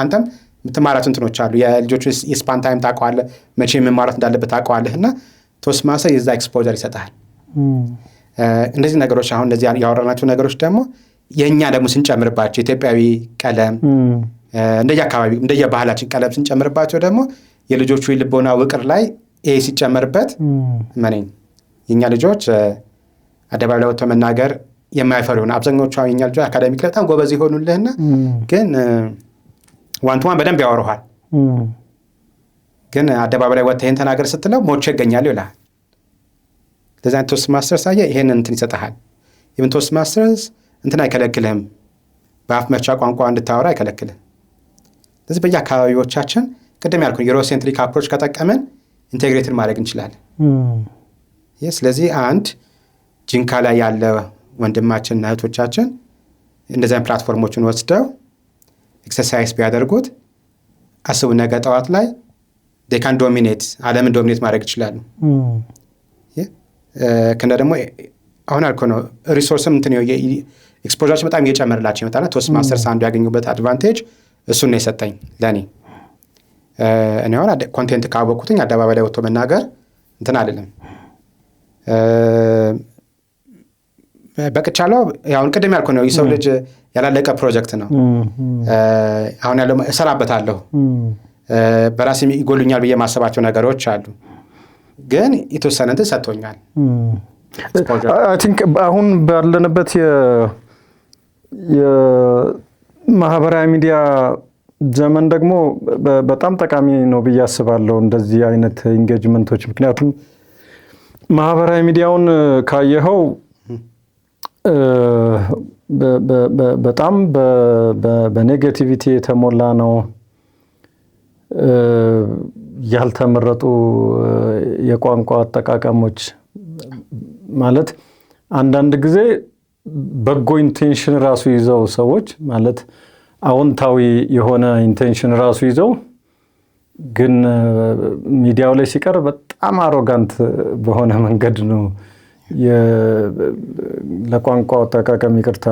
አንተም የምትማራቸው እንትኖች አሉ። የልጆቹ የ span time ታውቀዋለህ፣ መቼ መማራት እንዳለበት ታውቀዋለህ እና Toastmaster የዛ exposure ይሰጥሃል። እንደዚህ ነገሮች አሁን እንደዚህ ያወራናቸው ነገሮች ደግሞ የእኛ ደግሞ ስንጨምርባቸው ኢትዮጵያዊ ቀለም እንደየ አካባቢ እንደየ ባህላችን ቀለም ስንጨምርባቸው ደግሞ የልጆቹ የልቦና ውቅር ላይ ይሄ ሲጨመርበት መነኝ የእኛ ልጆች አደባባይ ላይ ወጥተው መናገር የማይፈሩ ይሆን። አብዛኞቹ የኛ ልጆች academic ላይ በጣም ጎበዝ ይሆኑልህና ግን one to one በደንብ ያወሩሃል። ግን አደባባይ ላይ ወጥተህ ይሄን ተናገር ስትለው ሞቼ እገኛለሁ ይልሃል። ለዛ Toastmasters አየህ ይሄንን እንትን ይሰጥሃል። Even Toastmasters እንትን አይከለክልህም፣ በአፍ መፍቻ ቋንቋ እንድታወራ አይከለክልህም። ስለዚህ በየአካባቢዎቻችን ቅድም ያልኩህ Eurocentric approach ከጠቀምን integrated ማድረግ እንችላለን። ይህ ስለዚህ አንድ ጂንካ ላይ ያለ ወንድማችንና እህቶቻችን እንደዚያን platform ኦችን ወስደው exercise ቢያደርጉት አስቡ፣ ነገ ጠዋት ላይ can dominate፣ ዓለምን dominate ማድረግ ይችላሉ። ከእንደ ደግሞ አሁን አልኩህ ነው resource ም እንትን exposure በጣም እየጨመረላቸው ይመጣልና Toastmasters አንዱ ያገኙበት advantage እሱን ነው የሰጠኝ ለእኔ። እኔ አሁን content ካወቅኩትኝ አደባባይ ላይ ወጥቶ መናገር እንትን አይደለም በቅቻለሁ። አሁን ቅድም ያልኩህ ነው የሰው ልጅ ያላለቀ ፕሮጀክት ነው። አሁን ያለው እሰራበታለሁ። በራሴ ይጎሉኛል ብዬ ማሰባቸው ነገሮች አሉ፣ ግን የተወሰነ እንትን ሰጥቶኛል። I think አሁን ባለንበት የማህበራዊ ሚዲያ ዘመን ደግሞ በጣም ጠቃሚ ነው ብዬ አስባለሁ እንደዚህ አይነት engagement ኦች። ምክንያቱም ማህበራዊ ሚዲያውን ካየኸው በጣም በ negativity የተሞላ ነው። ያልተመረጡ የቋንቋ አጠቃቀሞች፣ ማለት አንዳንድ ጊዜ በጎ intention ራሱ ይዘው ሰዎች፣ ማለት አዎንታዊ የሆነ intention ራሱ ይዘው ግን ሚዲያው ላይ ሲቀርብ በጣም arrogant በሆነ መንገድ ነው፣ ለቋንቋ አጠቃቀም ይቅርታ፣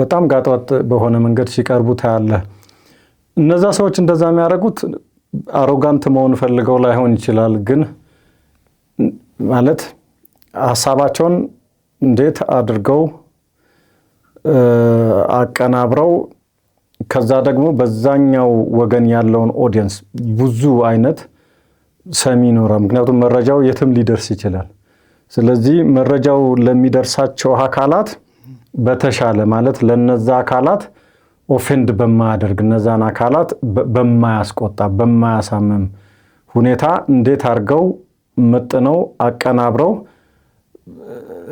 በጣም ጋጠወጥ በሆነ መንገድ ሲቀርቡ ታያለህ። እነዛ ሰዎች እንደዛ የሚያደርጉት arrogant መሆን ፈልገው ላይሆን ይችላል፣ ግን ማለት ሀሳባቸውን እንዴት አድርገው አቀናብረው ከዛ ደግሞ በዛኛው ወገን ያለውን audience ብዙ አይነት ሰሚ ይኖራል። ምክንያቱም መረጃው የትም ሊደርስ ይችላል። ስለዚህ መረጃው ለሚደርሳቸው አካላት በተሻለ ማለት ለነዛ አካላት offend በማያደርግ፣ እነዛን አካላት በማያስቆጣ፣ በማያሳምም ሁኔታ እንዴት አድርገው መጥነው አቀናብረው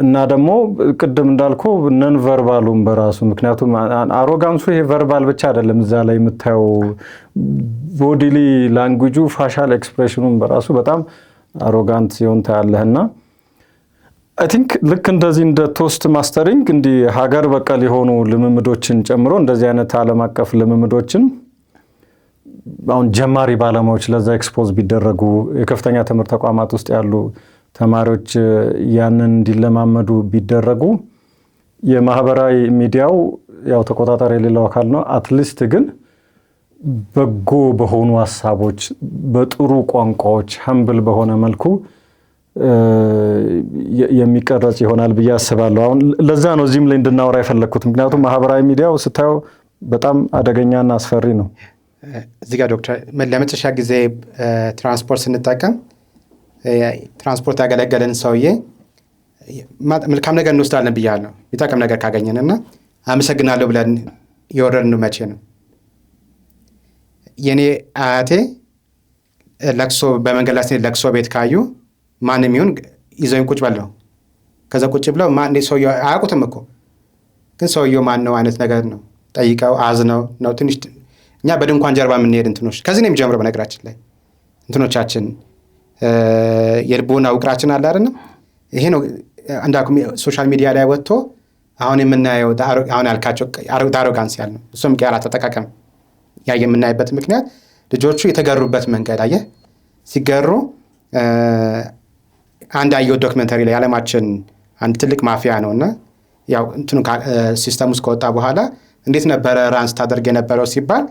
እና ደግሞ ቅድም እንዳልኩ non verbal ኡም በራሱ፣ ምክንያቱም arrogance ኡ ይሄ verbal ብቻ አይደለም። እዛ ላይ የምታየው bodily language ኡ፣ facial expression ኑም በራሱ በጣም arrogant ሲሆን ታያለህና I think ልክ እንደዚህ እንደ Toastmastering እንዲህ ሀገር በቀል የሆኑ ልምምዶችን ጨምሮ እንደዚህ አይነት ዓለም አቀፍ ልምምዶችን አሁን ጀማሪ ባለሙያዎች ለዛ expose ቢደረጉ፣ የከፍተኛ ትምህርት ተቋማት ውስጥ ያሉ ተማሪዎች ያንን እንዲለማመዱ ቢደረጉ፣ የማህበራዊ ሚዲያው ያው ተቆጣጣሪ የሌለው አካል ነው። At least ግን በጎ በሆኑ ሀሳቦች፣ በጥሩ ቋንቋዎች፣ humble በሆነ መልኩ የሚቀረጽ ይሆናል ብዬ አስባለሁ። አሁን ለዛ ነው እዚህም ላይ እንድናወራ የፈለግኩት። ምክንያቱም ማህበራዊ ሚዲያው ስታየው በጣም አደገኛና አስፈሪ ነው። እዚህ ጋር ዶክተር፣ ለመጨረሻ ጊዜ ትራንስፖርት ስንጠቀም ትራንስፖርት ያገለገለን ሰውዬ መልካም ነገር እንወስዳለን ብያለሁ። የሚጠቅም ነገር ካገኘን እና አመሰግናለሁ ብለን የወረድነው መቼ ነው? የኔ አያቴ ለቅሶ በመንገድ ላይ ስንሄድ ለቅሶ ቤት ካዩ ማንም ይሁን ይዘውኝ ቁጭ በለው፣ ከዛ ቁጭ ብለው ሰውየው አያውቁትም እኮ፣ ግን ሰውየው ማን ነው አይነት ነገር ነው ጠይቀው አዝነው ነው። ትንሽ እኛ በድንኳን ጀርባ የምንሄድ እንትኖች ከዚህ ነው የሚጀምረው። በነገራችን ላይ እንትኖቻችን የልቦና ውቅራችን አለ አይደለም። ይሄ ነው እንዳልኩ social media ላይ ወጥቶ አሁን የምናየው፣ አሁን ያልካቸው arrogance ያልነው፣ እሱም ቃላት አጠቃቀም ያ የምናይበት ምክንያት ልጆቹ የተገሩበት መንገድ አየህ፣ ሲገሩ አንድ አየሁት documentary ላይ፣ የዓለማችን አንድ ትልቅ ማፊያ ነው እና ያው እንትኑ system ውስጥ ከወጣ በኋላ እንዴት ነበረ run ስታደርግ የነበረው ሲባል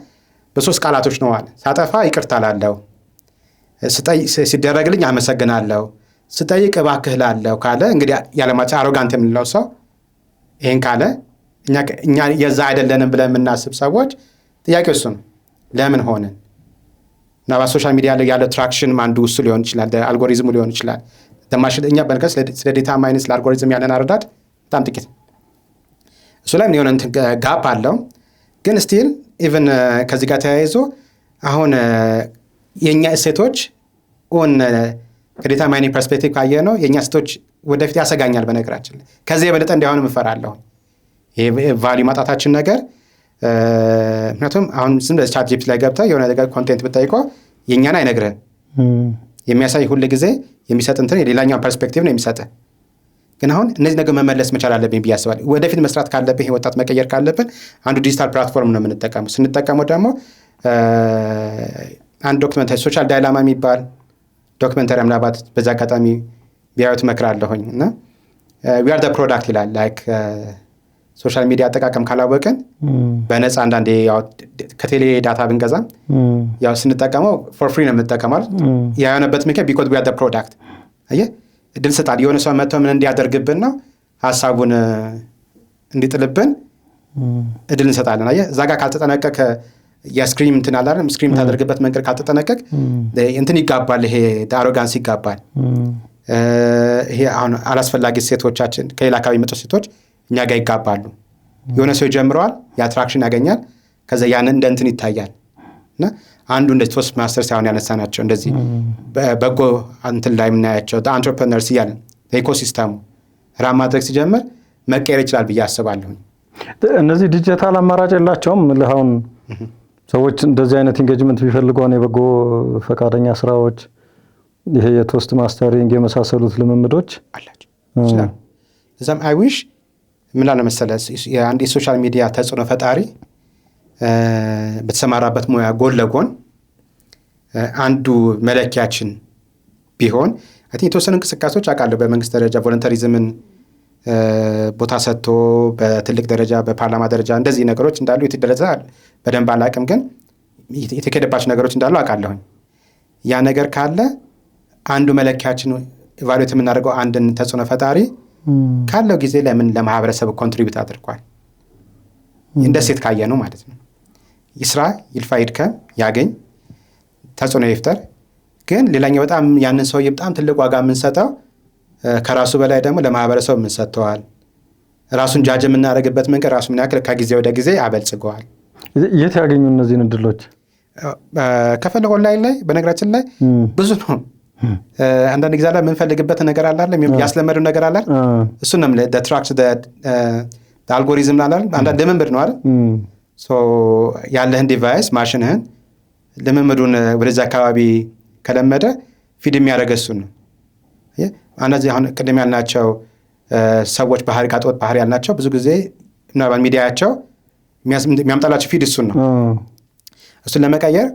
በሶስት ቃላቶች ነው አለ። ሳጠፋ ይቅርታ ላለው፣ ሲደረግልኝ አመሰግናለሁ፣ ስጠይቅ እባክህ ላለው ካለ፣ እንግዲህ የዓለማችን arrogant የምንለው ሰው ይህን ካለ እኛ የዛ አይደለንም ብለን የምናስብ ሰዎች ጥያቄ እሱ ነው። ለምን ሆንን? እና በ social media ላይ ያለው traction አንዱ እሱ ሊሆን ይችላል፣ አልጎሪዝሙ ሊሆን ይችላል። እኛ በነገር ስለ data mining፣ ስለ አልጎሪዝም ያለን አረዳድ በጣም ጥቂት፣ እሱ ላይ የሆነ gap አለው። ግን still even ከዚህ ጋር ተያይዞ አሁን የእኛ እሴቶች ኦን ከ data mining perspective ካየ ነው የእኛ እሴቶች ወደፊት ያሰጋኛል። በነገራችን ላይ ከዚህ የበለጠ እንዲሆንም እፈራለሁ። ይሄ value ማጣታችን ነገር፣ ምክንያቱም አሁን ዝም ብለህ ChatGPT ላይ ገብተህ የሆነ ነገር content ብትጠይቀው የእኛን አይነግርህም። የሚያሳይ ሁል ጊዜ የሚሰጥ እንትን የሌላኛውን perspective ነው የሚሰጥህ። ግን አሁን እነዚህ ነገር መመለስ መቻል አለብኝ ብዬ አስባለሁ። ወደፊት መስራት ካለብን፣ ወጣት መቀየር ካለብን አንዱ digital platform ነው የምንጠቀመው። ስንጠቀመው ደግሞ አንድ documentary Social Dilemma የሚባል documentary ምናልባት በዚ አጋጣሚ ቢያዩት እመክራለሁኝ እና "we are product" ይላል። Like social media አጠቃቀም ካላወቅን በነፃ አንዳንዴ ከቴሌ data ብንገዛም ያው ስንጠቀመው for free ነው የምንጠቀመው። ያ የሆነበት ምክንያት because we are product። አየህ፣ እድል ስጣል። የሆነ ሰው መጥቶ ምን እንዲያደርግብን ነው፣ ሀሳቡን እንዲጥልብን እድል እንሰጣለን። አየህ፣ እዛ ጋር ካልተጠነቀቀ የ screen እንትን አለ አይደል? Screen የምታደርግበት መንገድ ካልተጠነቀቅ እንትን ይጋባል። ይሄ arrogance ይጋባል። ይሄ አሁን አላስፈላጊ እሴቶቻችን ከሌላ አካባቢ የመጡ እሴቶች እኛ ጋር ይጋባሉ። የሆነ ሰው ይጀምረዋል፣ የ attraction ያገኛል። ከዛ ያንን እንደ እንትን ይታያል እና አንዱ እንደዚህ Toastmaster ሳይሆን ያነሳናቸው እንደዚህ በጎ እንትን ላይ የምናያቸው entrepreneurs እያለን ecosystem ኡ run ማድረግ ሲጀምር መቀየር ይችላል ብዬ አስባለሁኝ። እነዚህ ዲጂታል አማራጭ የላቸውም። አሁን ሰዎች እንደዚህ አይነት engagement ቢፈልጉ አሁን የበጎ ፈቃደኛ ስራዎች፣ ይሄ የ Toastmastering የመሳሰሉት ልምምዶች አላቸው ይችላሉ። እዛም I wish ምን አለ መሰለህ፣ የአንድ የ social media ተጽዕኖ ፈጣሪ በተሰማራበት ሙያ ጎን ለጎን አንዱ መለኪያችን ቢሆን፣ I think የተወሰኑ እንቅስቃሴዎች አውቃለሁ። በመንግስት ደረጃ volunteerism ን ቦታ ሰጥቶ በትልቅ ደረጃ በፓርላማ ደረጃ እንደዚህ ነገሮች እንዳሉ፣ የት ደረጃ በደንብ አላውቅም፣ ግን የተካሄደባቸው ነገሮች እንዳሉ አውቃለሁኝ። ያ ነገር ካለ አንዱ መለኪያችን evaluate የምናደርገው አንድን ተጽዕኖ ፈጣሪ ካለው ጊዜ ለምን ለማህበረሰቡ contribute አድርጓል፣ እንደ ሴት ካየ ነው ማለት ነው። ይስራ፣ ይልፋ፣ ይድከም፣ ያገኝ፣ ተጽዕኖ ይፍጠር። ግን ሌላኛው በጣም ያንን ሰውዬ በጣም ትልቅ ዋጋ የምንሰጠው ከራሱ በላይ ደግሞ ለማህበረሰቡ የምንሰጥተዋል። ራሱን judge የምናደርግበት መንገድ ራሱ ምን ያክል ከጊዜ ወደ ጊዜ አበልጽገዋል። የት ያገኙ እነዚህን እድሎች? ከፈለገ ኦንላይን ላይ በነገራችን ላይ ብዙ ነው። አንዳንድ ጊዜ አለ የምንፈልግበት ነገር አለ፣ ያስለመደው ነገር አለ። እሱ ነው track algorithm አለ። አንዳንድ ልምምድ ነው አይደል? ያለህን device ማሽንህን ልምምዱን ወደዚ አካባቢ ከለመደ feed የሚያደርገ እሱን ነው። አንዳንድ አሁን ቅድም ያልናቸው ሰዎች ባህሪ ጋጠወጥ ባህሪ ያልናቸው ብዙ ጊዜ ምናልባት ሚዲያቸው የሚያምጣላቸው feed እሱን ነው። እሱን ለመቀየር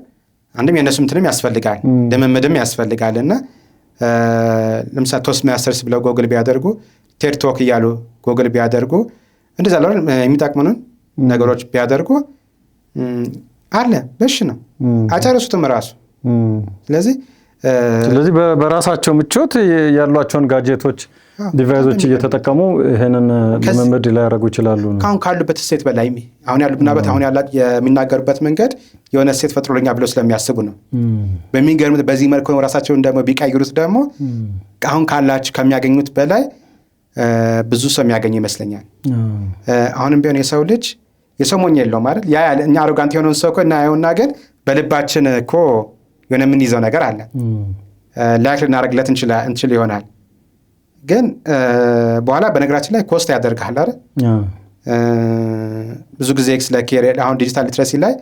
አንድም የእነሱ እንትንም ያስፈልጋል፣ ልምምድም ያስፈልጋል። እና ለምሳሌ Toastmasters ብለው ጎግል ቢያደርጉ፣ TED Talk እያሉ ጎግል ቢያደርጉ፣ እንደዛ የሚጠቅሙንን ነገሮች ቢያደርጉ አለ በሽ ነው፣ አጨርሱትም ራሱ። ስለዚህ ስለዚህ በራሳቸው ምቾት ያሏቸውን gadget ኦች፣ device ኦች እየተጠቀሙ ይህንን ልምምድ ሊያደርጉ ይችላሉ ነው። ከአሁን ካሉበት state በላይ አሁን ያሉ ምናልባት አሁን የሚናገሩበት መንገድ የሆነ state ፈጥሮልኛል ብለው ስለሚያስቡ ነው። በሚገርምት በዚህ መልኩ ራሳቸውን ደግሞ ቢቀይሩት ደግሞ አሁን ካላቸው ከሚያገኙት በላይ ብዙ ሰው የሚያገኙ ይመስለኛል። አሁንም ቢሆን የሰው ልጅ የሰው ሞኝ የለውም አይደል? ያ እኛ arrogant የሆነውን ሰው እኮ እናየውና ግን በልባችን እኮ የሆነ የምንይዘው ነገር አለ። Like ልናደርግለት እንችል ይሆናል፣ ግን በኋላ በነገራችን ላይ cost ያደርግሃል አይደል? ብዙ ጊዜ ስለ career አሁን digital literacy ላይ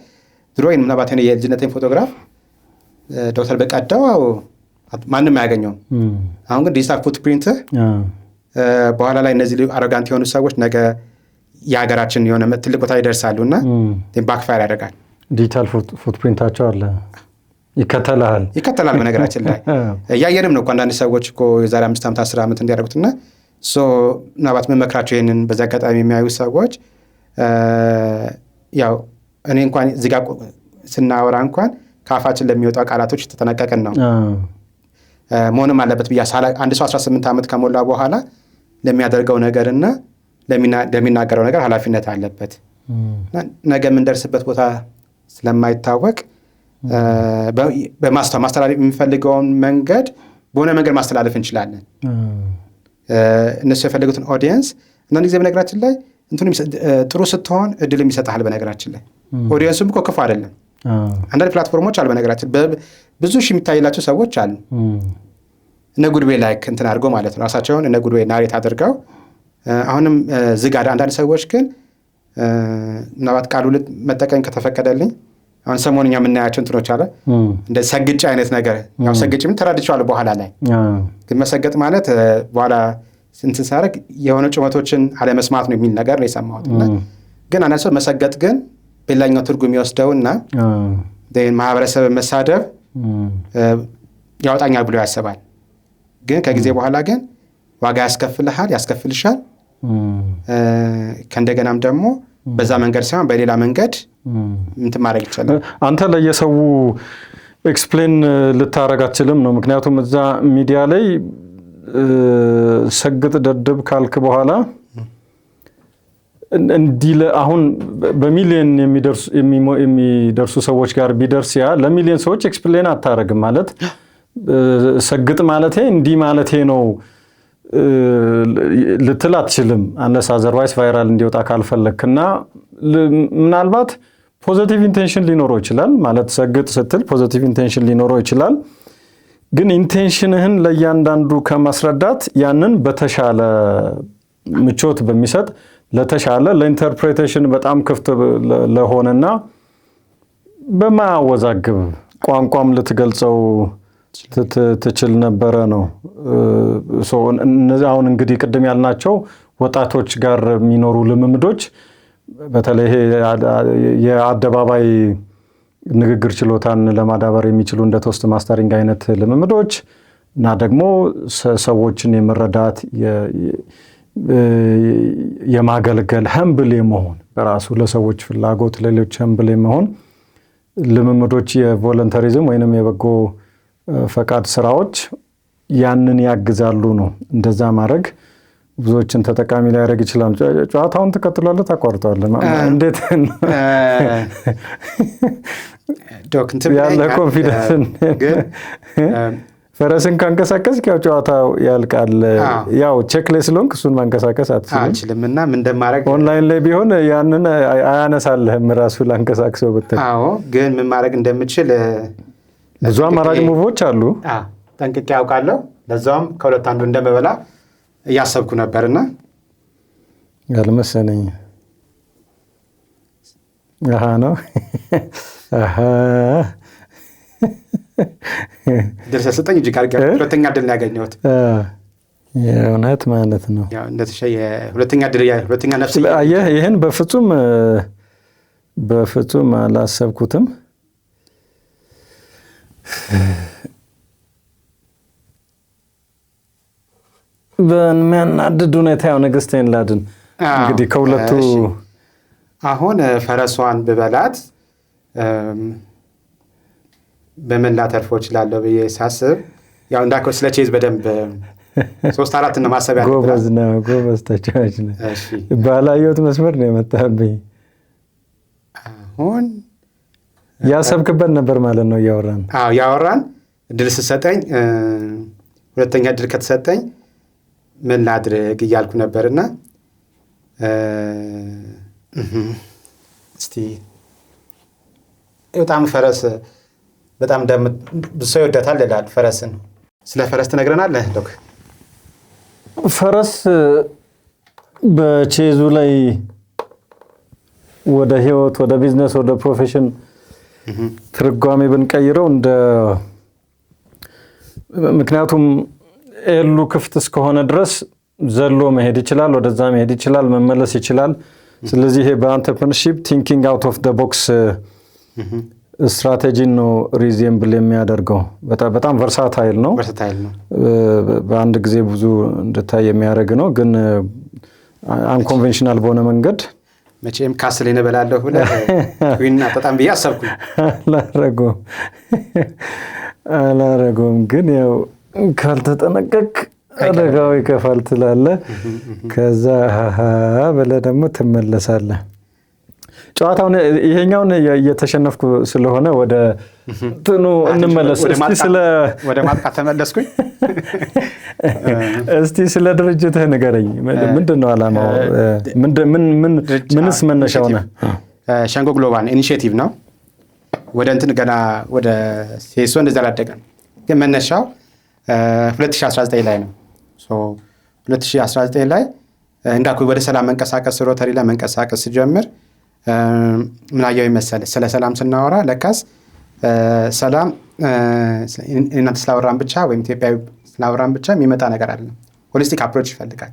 ድሮ ምናልባት የልጅነቴን ፎቶግራፍ ዶክተር በቀደው ማንም አያገኘውም። አሁን ግን digital footprint ህ በኋላ ላይ እነዚህ arrogant የሆኑ ሰዎች ነገ የሀገራችን የሆነ ትልቅ ቦታ ይደርሳሉ እና backfire ያደርጋል። Digital footprint ኣቸው አለ፣ ይከተልሃል። ይከተላል። በነገራችን ላይ እያየንም ነው እኮ አንዳንድ ሰዎች እኮ የዛሬ 5 ዓመት 10 ዓመት እንዲያደርጉት። እና ምናልባት መመክራቸው ይህንን በዚህ አጋጣሚ የሚያዩ ሰዎች ያው እኔ እንኳን እዚህ ጋር ስናወራ እንኳን ከአፋችን ለሚወጣ ቃላቶች ተጠነቀቅን ነው መሆንም አለበት ብዬ። አንድ ሰው 18 ዓመት ከሞላ በኋላ ለሚያደርገው ነገርና ለሚናገረው ነገር ኃላፊነት አለበት። ነገ የምንደርስበት ቦታ ስለማይታወቅ ማስተላለፍ የሚፈልገውን መንገድ በሆነ መንገድ ማስተላለፍ እንችላለን። እነሱ የፈለጉትን audience አንዳንድ ጊዜ በነገራችን ላይ እንትኑ ጥሩ ስትሆን እድልም ይሰጥሃል። በነገራችን ላይ audience ኡም እኮ ክፉ አይደለም። አንዳንድ platform ኦች አሉ፣ በነገራችን ብዙ ሺህ የሚታይላቸው ሰዎች አሉ። እነ good way like እንትን አድርገው ማለት ነው፣ ራሳቸውን እነ good way narrate አድርገው አሁንም ዝግ። አንዳንድ ሰዎች ግን ምናልባት ቃሉ መጠቀም ከተፈቀደልኝ አሁን ሰሞንኛ የምናያቸው እንትኖች አለ እንደ ሰግጭ አይነት ነገር። ያው ሰግጭ ምን ተረድቼዋለሁ በኋላ ላይ፣ ግን መሰገጥ ማለት በኋላ እንትን ሳደርግ የሆነ ጩኸቶችን አለመስማት ነው የሚል ነገር ነው የሰማሁት። እና ግን አንዳንድ ሰው መሰገጥ ግን በሌላኛው ትርጉም ይወስደውና ማህበረሰብ መሳደብ ያወጣኛል ብሎ ያስባል። ግን ከጊዜ በኋላ ግን ዋጋ ያስከፍልሃል፣ ያስከፍልሻል። ከእንደገናም ደግሞ በዛ መንገድ ሳይሆን በሌላ መንገድ እንትን ማድረግ ይቻላል። አንተ ለየሰው explain ልታረግ አትችልም ነው። ምክንያቱም እዛ ሚዲያ ላይ ሰግጥ ደድብ ካልክ በኋላ እንዲህ አሁን በሚሊዮን የሚደርሱ ሰዎች ጋር ቢደርስ ያ ለሚሊዮን ሰዎች explain አታረግም። ማለት ሰግጥ ማለቴ እንዲህ ማለቴ ነው ልትል አትችልም። Unless otherwise viral እንዲወጣ ካልፈለግክ። እና ምናልባት positive intention ሊኖረው ይችላል። ማለት ሰግጥ ስትል positive intention ሊኖረው ይችላል። ግን intention ህን ለእያንዳንዱ ከማስረዳት ያንን በተሻለ ምቾት በሚሰጥ፣ ለተሻለ ለ interpretation በጣም ክፍት ለሆነና በማያወዛግብ ቋንቋም ልትገልጸው ትችል ነበረ ነው። እነዚህ አሁን እንግዲህ ቅድም ያልናቸው ወጣቶች ጋር የሚኖሩ ልምምዶች፣ በተለይ ይሄ የአደባባይ ንግግር ችሎታን ለማዳበር የሚችሉ እንደ toastmastering አይነት ልምምዶች እና ደግሞ ሰዎችን የመረዳት፣ የማገልገል፣ humble የመሆን፣ በራሱ ለሰዎች ፍላጎት ለሌሎች humble የመሆን ልምምዶች፣ የ volunteerism ወይንም የበጎ ፈቃድ ስራዎች ያንን ያግዛሉ ነው። እንደዛ ማድረግ ብዙዎችን ተጠቃሚ ሊያደርግ ይችላል። ጨዋታውን ትቀጥላለህ፣ ታቋርጠዋለህ? እንዴት ዶክ እንትን ያለ ብለኸኛል፣ confidence ግን ፈረስን ካንቀሳቀስክ ያው ጨዋታው ያልቃል። አዎ። ያው check ላይ ስለሆንክ እሱን ማንቀሳቀስ አትችልም። አልችልም እና ምን እንደማደርግ ኦንላይን ላይ ቢሆን ያንን አያነሳልህም ራሱ ላንቀሳቅሰው ብትል። አዎ፣ ግን ምን ማድረግ እንደምችል ብዙ አማራጭ move ኦች አሉ። አዎ፣ ጠንቅቄ ያውቃለሁ። ለዛውም ከሁለት አንዱ እንደምበላ እያሰብኩ ነበርና ያልመሰለኝ አሃ ነው አሃ። እድል ስለሰጠኝ እጅግ አድርጌ ሁለተኛ እድል ነው ያገኘሁት። የእውነት ማለት ነው። ያው እንደተሸ የሁለተኛ እድል፣ ሁለተኛ ነፍስ። አየህ፣ ይህን በፍጹም በፍጹም አላሰብኩትም። በሚያናድድ ሁኔታ ያው ንግስቴን ላድን እንግዲህ ከሁለቱ እሺ። አሁን ፈረሷን ብበላት በምን ላተርፈው እችላለሁ ብዬ ሳስብ ያው እንዳልከው ስለ ቼዝ በደንብ ሶስት አራት ነው ማሰብ ያለብን። ጎበዝ ነው፣ ጎበዝ ተጫዋች ነው። እሺ። ባላየሁት መስመር ነው የመጣብኝ። አሁን ያሰብክበት ነበር ማለት ነው እያወራን። አዎ፣ ያወራን እድል ስትሰጠኝ ሁለተኛ እድል ከተሰጠኝ ምን ላድርግ እያልኩ ነበርና እስቲ በጣም ፈረስ በጣም ብዙ ሰው ይወዳታል ይላል ፈረስን። ስለ ፈረስ ትነግረናለህ ዶክ? ፈረስ በቼዙ ላይ ወደ ህይወት፣ ወደ ቢዝነስ፣ ወደ profession ትርጓሜ ብንቀይረው እንደ ምክንያቱም L ኡ ክፍት እስከሆነ ድረስ ዘሎ መሄድ ይችላል፣ ወደዛ መሄድ ይችላል፣ መመለስ ይችላል። ስለዚህ ይሄ በ entrepreneurship thinking out of the box strategy ን ነው resemble የሚያደርገው። በጣም versatile ነው። versatile ነው። በአንድ ጊዜ ብዙ እንድታይ የሚያደርግ ነው። ግን unconventional በሆነ መንገድ መቼም castle እበላለሁ ብለህ queen አጣጣም ብዬ አሰብኩኝ። አላረገውም አላረገውም። ግን ያው ካልተጠነቀቅ አደጋው ይከፋል ትላለህ። ከዛ ሀ ብለህ ደግሞ ትመለሳለህ። ጨዋታውን ይሄኛውን እየተሸነፍኩ ስለሆነ ወደ እንትኑ እንመለስ። እስቲ ስለ ወደ ማጥቃት ተመለስኩኝ። እስቲ ስለ ድርጅትህ ንገረኝ። ምንድን ነው ዓላማው? ምንስ መነሻው ነው? ሸንጎ ግሎባል initiative ነው። ወደ እንትን ገና ወደ ሴሶ እንደዚህ አላደገም፣ ግን መነሻው 2019 ላይ ነው። 2019 ላይ እንዳልኩ ወደ ሰላም መንቀሳቀስ ሮተሪ ላይ መንቀሳቀስ ስጀምር ምን አየሁ መሰለህ? ስለ ሰላም ስናወራ ለካስ ሰላም እናንተ ስላወራን ብቻ ወይም ኢትዮጵያዊ ስላወራን ብቻ የሚመጣ ነገር አይደለም። Holistic approach ይፈልጋል።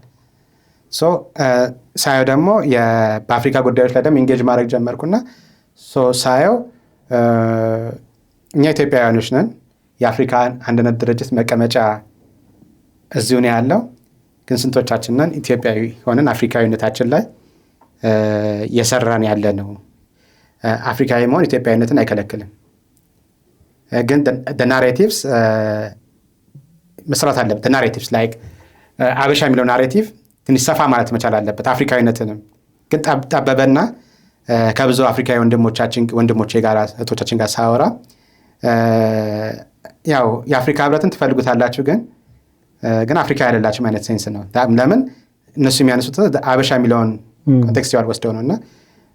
So ሳየው ደግሞ በአፍሪካ ጉዳዮች ላይ ደግሞ engage ማድረግ ጀመርኩና ሳየው እኛ ኢትዮጵያውያኖች ነን። የአፍሪካ አንድነት ድርጅት መቀመጫ እዚሁ ነው ያለው። ግን ስንቶቻችን ነን ኢትዮጵያዊ ሆነን አፍሪካዊነታችን ላይ እየሰራን ያለ ነው? አፍሪካዊ መሆን ኢትዮጵያዊነትን አይከለክልም። ግን narratives መስራት አለበት። Narratives like አበሻ የሚለው narrative ትንሽ ሰፋ ማለት መቻል አለበት። አፍሪካዊነትንም ግን ጠበበና ከብዙ አፍሪካዊ ወንድሞቻችን ወንድሞቼ ጋር እህቶቻችን ጋር ሳወራ ያው የአፍሪካ ህብረትን ትፈልጉታላችሁ ግን ግን አፍሪካ አይደላችሁም አይነት sense ነው። ለምን እነሱ የሚያነሱት አበሻ የሚለውን context ወስደው ነው እና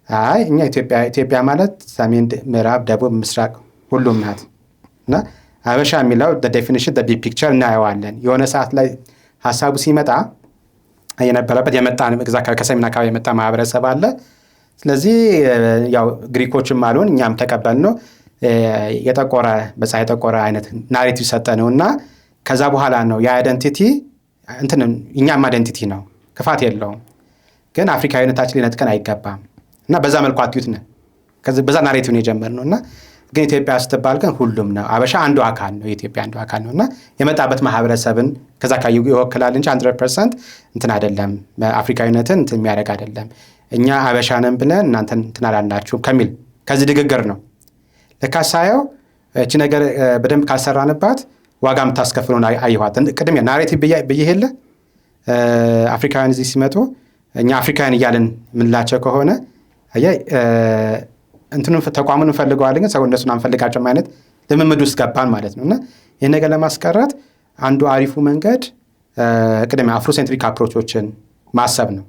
አይ እኛ ኢትዮጵያ ኢትዮጵያ ማለት ሰሜን፣ ምዕራብ፣ ደቡብ፣ ምስራቅ ሁሉም ናት እና አበሻ የሚለው definition big picture እናየዋለን። የሆነ ሰዓት ላይ ሀሳቡ ሲመጣ የነበረበት የመጣ እዛ ከሰሜን አካባቢ የመጣ ማህበረሰብ አለ። ስለዚህ ያው ግሪኮችም አሉን እኛም ተቀበልነው የጠቆረ በፀሐይ የጠቆረ አይነት narrative ሰጠ ነው እና ከዛ በኋላ ነው የ identity እንትን እኛም identity ነው፣ ክፋት የለውም። ግን አፍሪካዊነታችን ሊነጥቀን አይገባም እና በዛ መልኩ አትዩት ነን በዛ narrative ነው የጀመርነው እና ግን ኢትዮጵያ ስትባል ግን ሁሉም ነው። አበሻ አንዱ አካል ነው፣ የኢትዮጵያ አንዱ አካል ነው እና የመጣበት ማህበረሰብን ከዛ አካባቢ ይወክላል እንጂ 100% እንትን አይደለም፣ አፍሪካዊነትን እንትን የሚያደርግ አይደለም። እኛ አበሻ ነን ብለን እናንተን እንትን አላልናችሁም ከሚል ከዚህ ንግግር ነው። ለካ ሳየው እቺ ነገር በደንብ ካልሰራንባት ዋጋ የምታስከፍለውን አየኋት። ቅድም narrative ብዬ የለ አፍሪካውያን እዚህ ሲመጡ እኛ አፍሪካውያን እያልን የምንላቸው ከሆነ አየህ እንትኑን ተቋሙን እንፈልገዋለን፣ ግን ሰው እነሱን አንፈልጋቸውም አይነት ልምምድ ውስጥ ገባን ማለት ነው። እና ይህን ነገር ለማስቀረት አንዱ አሪፉ መንገድ ቅድሚያ Afrocentric approach ኦችን ማሰብ ነው።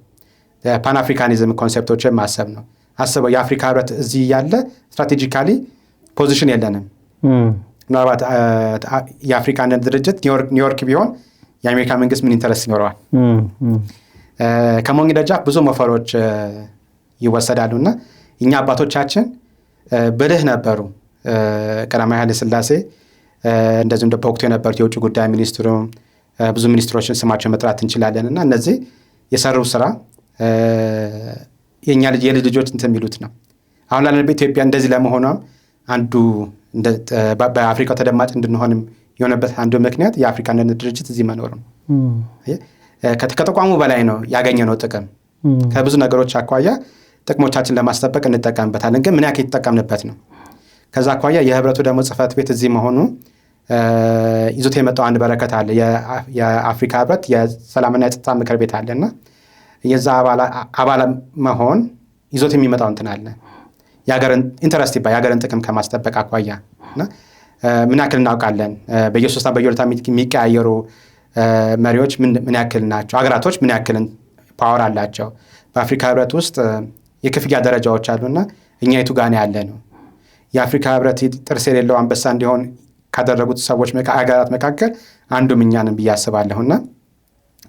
Pan Africanism concept ኦችን ማሰብ ነው። አስበው፣ የአፍሪካ ህብረት እዚህ ያለ strategically position የለንም። ምናልባት የአፍሪካ አንድነት ድርጅት ኒውዮርክ ቢሆን የአሜሪካ መንግስት ምን interest ይኖረዋል? ከሞኝ ደጃፍ ብዙ ሞፈሮች ይወሰዳሉ እና እኛ አባቶቻችን ብልህ ነበሩ። ቀዳማዊ ኃይለ ሥላሴ፣ እንደዚሁም በወቅቱ የነበሩት የውጭ ጉዳይ ሚኒስትሩ፣ ብዙ ሚኒስትሮችን ስማቸው መጥራት እንችላለን እና እነዚህ የሰሩ ስራ የእኛ የልጅ ልጆች እንትን የሚሉት ነው። አሁን ላለንበት ኢትዮጵያ እንደዚህ ለመሆኗም አንዱ በአፍሪካው ተደማጭ እንድንሆንም የሆነበት አንዱ ምክንያት የአፍሪካ አንድነት ድርጅት እዚህ መኖሩ ነው። ከተቋሙ በላይ ነው ያገኘነው ጥቅም። ከብዙ ነገሮች አኳያ ጥቅሞቻችን ለማስጠበቅ እንጠቀምበታለን፣ ግን ምን ያክል የተጠቀምንበት ነው። ከዛ አኳያ የህብረቱ ደግሞ ጽህፈት ቤት እዚህ መሆኑ ይዞት የመጣው አንድ በረከት አለ። የአፍሪካ ህብረት የሰላምና የጸጥታ ምክር ቤት አለ እና የዛ አባል መሆን ይዞት የሚመጣው እንትን አለ። የሀገርን interest ይባል የሀገርን ጥቅም ከማስጠበቅ አኳያ እና ምን ያክል እናውቃለን? በየ3 በየ2 የሚቀያየሩ መሪዎች ምን ያክል ናቸው? ሀገራቶች ምን ያክል power አላቸው? በአፍሪካ ህብረት ውስጥ የክፍያ ደረጃዎች አሉና እኛ የቱ ጋር ያለ ነው? የአፍሪካ ህብረት ጥርስ የሌለው አንበሳ እንዲሆን ካደረጉት ሰዎች ሀገራት መካከል አንዱም እኛ ነን ብዬ አስባለሁና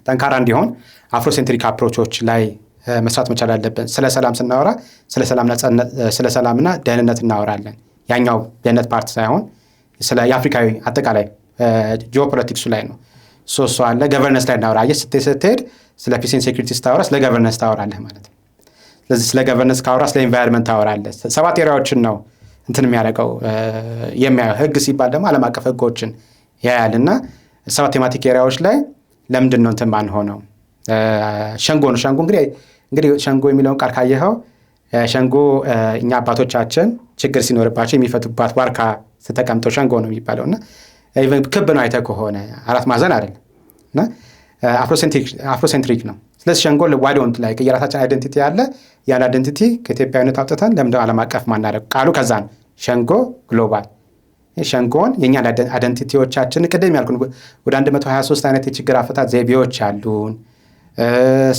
ጠንካራ እንዲሆን Afrocentric approach ኦች ላይ መስራት መቻል አለብን። ስለ ሰላም ስናወራ ስለ ሰላምና ደህንነት እናወራለን። ያኛው ደህንነት part ሳይሆን ስለ የአፍሪካዊ አጠቃላይ ጂኦፖለቲክሱ ላይ ነው። So አለ governance ላይ እናወራ። አየህ፣ ስትሄድ ስለ peace and security ስታወራ ስለ governance ታወራለህ ማለት ነው። ስለዚህ ስለ governance ካወራ ስለ environment ታወራለህ። ሰባት area ዎችን ነው እንትን የሚያደርገው የሚያየው። ህግ ሲባል ደግሞ ዓለም አቀፍ ህጎችን ያያል እና ሰባት thematic area ዎች ላይ ለምንድን ነው እንትን ማንሆነው? ሸንጎ ነው። ሸንጎ እንግዲህ ሸንጎ የሚለውን ቃል ካየኸው ሸንጎ እኛ አባቶቻችን ችግር ሲኖርባቸው የሚፈቱባት ዋርካ ስተቀምጠው ሸንጎ ነው የሚባለው እና even ክብ ነው አይተህ ከሆነ፣ አራት ማዕዘን አይደለም እና Afrocentric ነው። ስለዚህ ሸንጎ why don't like የራሳችን identity ያለ ያን identity ከኢትዮጵያዊነት አውጥተን ለምንድነው ዓለም አቀፍ ማናደርግ? ቃሉ ከዛ ነው። ሸንጎ ግሎባል ሸንጎን የእኛን identity ዎቻችን ቅድም ያልኩን ወደ 123 አይነት የችግር አፈታት ዘይቤዎች አሉን።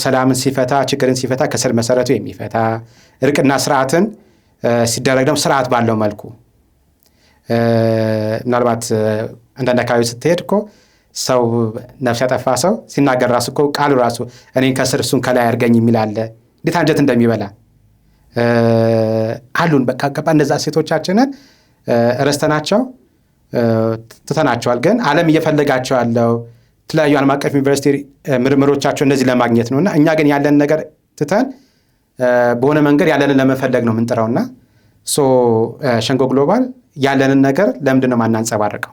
ሰላምን ሲፈታ፣ ችግርን ሲፈታ ከስር መሰረቱ የሚፈታ፣ እርቅና ስርዓትን ሲደረግ ደግሞ ስርዓት ባለው መልኩ። ምናልባት አንዳንድ አካባቢ ስትሄድ እኮ ሰው ነፍስ ያጠፋ ሰው ሲናገር ራሱ እኮ ቃሉ ራሱ እኔን ከስር እሱን ከላይ አድርገኝ የሚል አለ። እንዴት አንጀት እንደሚበላ አሉን። በቃ ገባ እነዛ ሴቶቻችንን ረስተናቸው ትተናቸዋል። ግን ዓለም እየፈለጋቸው ያለው የተለያዩ ዓለም አቀፍ ዩኒቨርሲቲ ምርምሮቻቸው እነዚህ ለማግኘት ነው እና እኛ ግን ያለን ነገር ትተን በሆነ መንገድ ያለንን ለመፈለግ ነው የምንጥረውና so ሸንጎ ግሎባል ያለንን ነገር ለምንድን ነው ማናንጸባርቀው?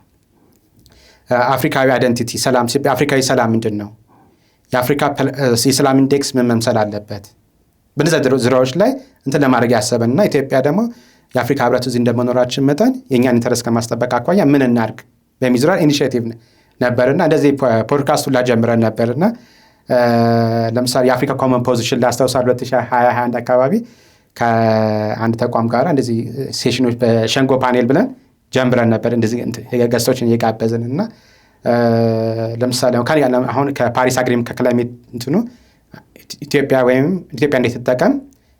አፍሪካዊ identity ሰላም፣ አፍሪካዊ ሰላም ምንድን ነው? የአፍሪካ የሰላም index ምን መምሰል አለበት? በነዚያ ዙሪያዎች ላይ እንትን ለማድረግ ያሰበን እና ኢትዮጵያ ደግሞ የአፍሪካ ህብረት እዚህ እንደመኖራችን መጠን የእኛን interest ከማስጠበቅ አኳያ ምን እናድርግ በሚል ዙሪያ initiative ነበርና እንደዚህ ፖድካስት ሁላ ጀምረን ነበርና ለምሳሌ የአፍሪካ common position ላስታውሳለሁ፣ 2021 አካባቢ ከአንድ ተቋም ጋር እንደዚህ session ኦች በሸንጎ ፓኔል ብለን ጀምረን ነበር። እንደዚህ guest ኦችን እየጋበዝን እና ለምሳሌ አሁን ከፓሪስ agreement ከ climate እንትኑ ኢትዮጵያ ወይም ኢትዮጵያ እንዴት ትጠቀም፣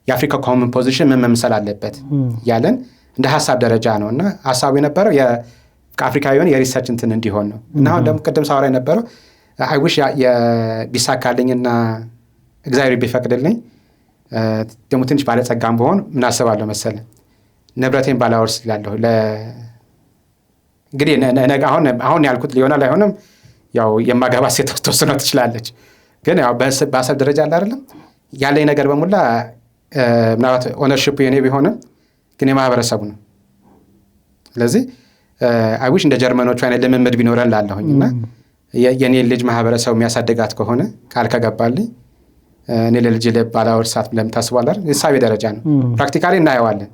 የአፍሪካ common position ምን መምሰል አለበት እያለን እንደ ሀሳብ ደረጃ ነው እና ሀሳቡ የነበረው ከአፍሪካ የሆነ የ research እንትን እንዲሆን ነው እና አሁን ደግሞ ቅድም ሳወራ የነበረው I wish ቢሳካልኝና እግዚአብሔር ቢፈቅድልኝ ደግሞ ትንሽ ባለጸጋም ብሆን ምን አስባለሁ መሰለህ፣ ንብረቴን ባላወርስ እላለሁ። እንግዲህ አሁን አሁን ያልኩት ሊሆናል አይሆንም፣ ያው የማገባ ሴት ተወስነው ትችላለች። ግን ያው በሀሳብ ደረጃ አለ አይደለም ያለኝ ነገር በሙላ ምናልባት ownership የኔ ቢሆንም ግን የማህበረሰቡ ነው። ስለዚህ I wish እንደ ጀርመኖቹ አይነት ልምምድ ቢኖረን ላለሁኝ እና የኔ ልጅ ማህበረሰቡ የሚያሳድጋት ከሆነ ቃል ከገባልኝ እኔ ለልጅ ባላወርሳት ብለህ ታስባለህ አይደል? እሳቤ ደረጃ ነው። Practically እናየዋለን።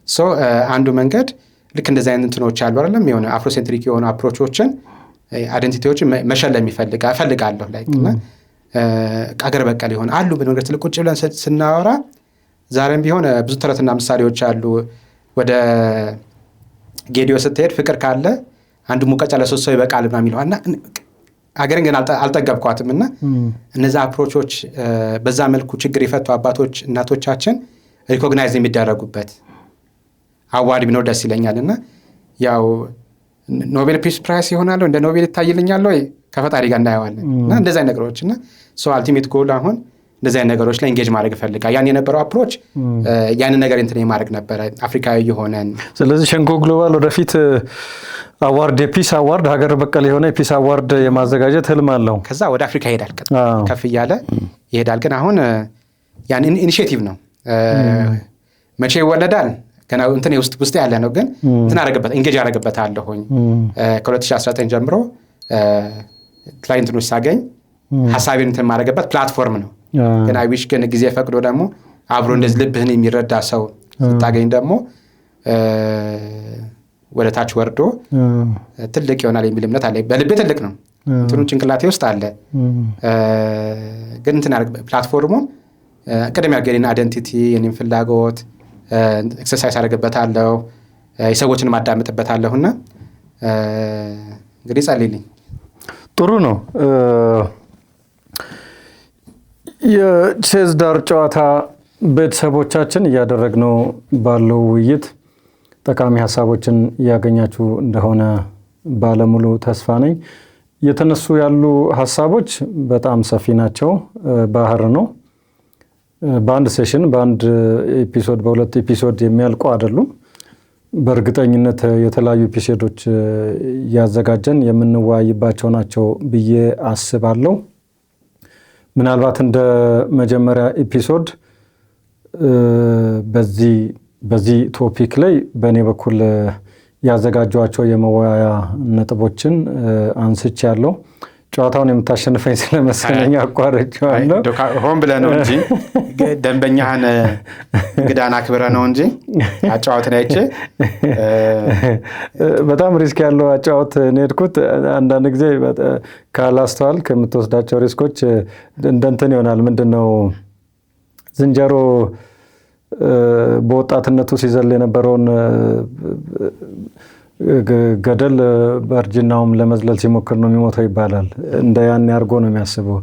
So አንዱ መንገድ ልክ እንደዚህ አይነት እንትኖች አሉ አይደለም፣ የሆነ Afrocentric የሆኑ approach ኦችን identity ዎችን መሸለም እፈልጋለሁ like እና አገር በቀል የሆነ አሉ። በነገር ትልቅ ቁጭ ብለን ስናወራ ዛሬም ቢሆን ብዙ ተረትና ምሳሌዎች አሉ። ወደ ጌዲዮ ስትሄድ ፍቅር ካለ አንዱ ሙቀጫ ለሶስት ሰው ይበቃል ምናምን የሚለው እና አገርን ግን አልጠገብኳትም። እና እነዚ approach ኦች በዛ መልኩ ችግር የፈቱ አባቶች እናቶቻችን recognize የሚደረጉበት award ቢኖር ደስ ይለኛል። እና ያው Nobel Peace Prize ይሆናል፣ እንደ ኖቤል ይታይልኛል ወይ ከፈጣሪ ጋር እናየዋለን። እና እንደዚ አይነት ነገሮች እና so ultimate goal አሁን እንደዚህ አይነት ነገሮች ላይ engage ማድረግ እፈልጋለሁ። ያን የነበረው approach ያንን ነገር እንትን የማድረግ ነበረ አፍሪካዊ የሆነን። ስለዚህ ሸንጎ ግሎባል ወደፊት award፣ የ peace award፣ ሀገር በቀል የሆነ የ peace award የማዘጋጀት ህልም አለው። ከዛ ወደ አፍሪካ ይሄዳል፣ ከፍ እያለ ይሄዳል። ግን አሁን ያን initiative ነው። መቼ ይወለዳል ገና እንትን ውስጥ ውስጥ ያለ ነው። ግን እንትን አደረግበት engage አደረግበታለሁኝ። ከ2019 ጀምሮ client ኦች ሳገኝ ሀሳቤን እንትን የማደርግበት platform ነው። ግን I wish ግን ጊዜ ፈቅዶ ደግሞ አብሮ እንደዚህ ልብህን የሚረዳ ሰው ስታገኝ ደግሞ ወደ ታች ወርዶ ትልቅ ይሆናል የሚል እምነት አለ። በልቤ ትልቅ ነው፣ እንትኑ ጭንቅላቴ ውስጥ አለ። ግን እንትን platform ኡን ቅድም ያልኩህ identity፣ የኔን ፍላጎት exercise አደርግበታለሁ፣ የሰዎችን ማዳምጥበታለሁ እና እንግዲህ ጸልይልኝ። ጥሩ ነው። የቼዝ ዳር ጨዋታ ቤተሰቦቻችን፣ እያደረግነው ባለው ውይይት ጠቃሚ ሀሳቦችን እያገኛችሁ እንደሆነ ባለሙሉ ተስፋ ነኝ። የተነሱ ያሉ ሀሳቦች በጣም ሰፊ ናቸው፣ ባህር ነው። በአንድ session፣ በአንድ episode፣ በሁለት episode የሚያልቁ አይደሉም። በእርግጠኝነት የተለያዩ episode ኦች እያዘጋጀን የምንወያይባቸው ናቸው ብዬ አስባለሁ። ምናልባት እንደ መጀመሪያ episode በዚህ topic ላይ በእኔ በኩል ያዘጋጇቸው የመወያያ ነጥቦችን አንስቻለሁ። ጨዋታውን የምታሸንፈኝ ስለመሰለኝ አቋርጬዋለሁ። ሆን ብለህ ነው እንጂ፣ ደንበኛህን እንግዳን አክብረህ ነው እንጂ አጫዋትን አይቼ። በጣም risk ያለው አጫወት ነው የሄድኩት። አንዳንድ ጊዜ ካላስተዋልክ የምትወስዳቸው risk ኦች እንደ እንትን ይሆናል። ምንድን ነው፣ ዝንጀሮ በወጣትነቱ ሲዘል የነበረውን ገደል በእርጅናውም ለመዝለል ሲሞክር ነው የሚሞተው ይባላል። እንደ ያኔ አድርጎ ነው የሚያስበው።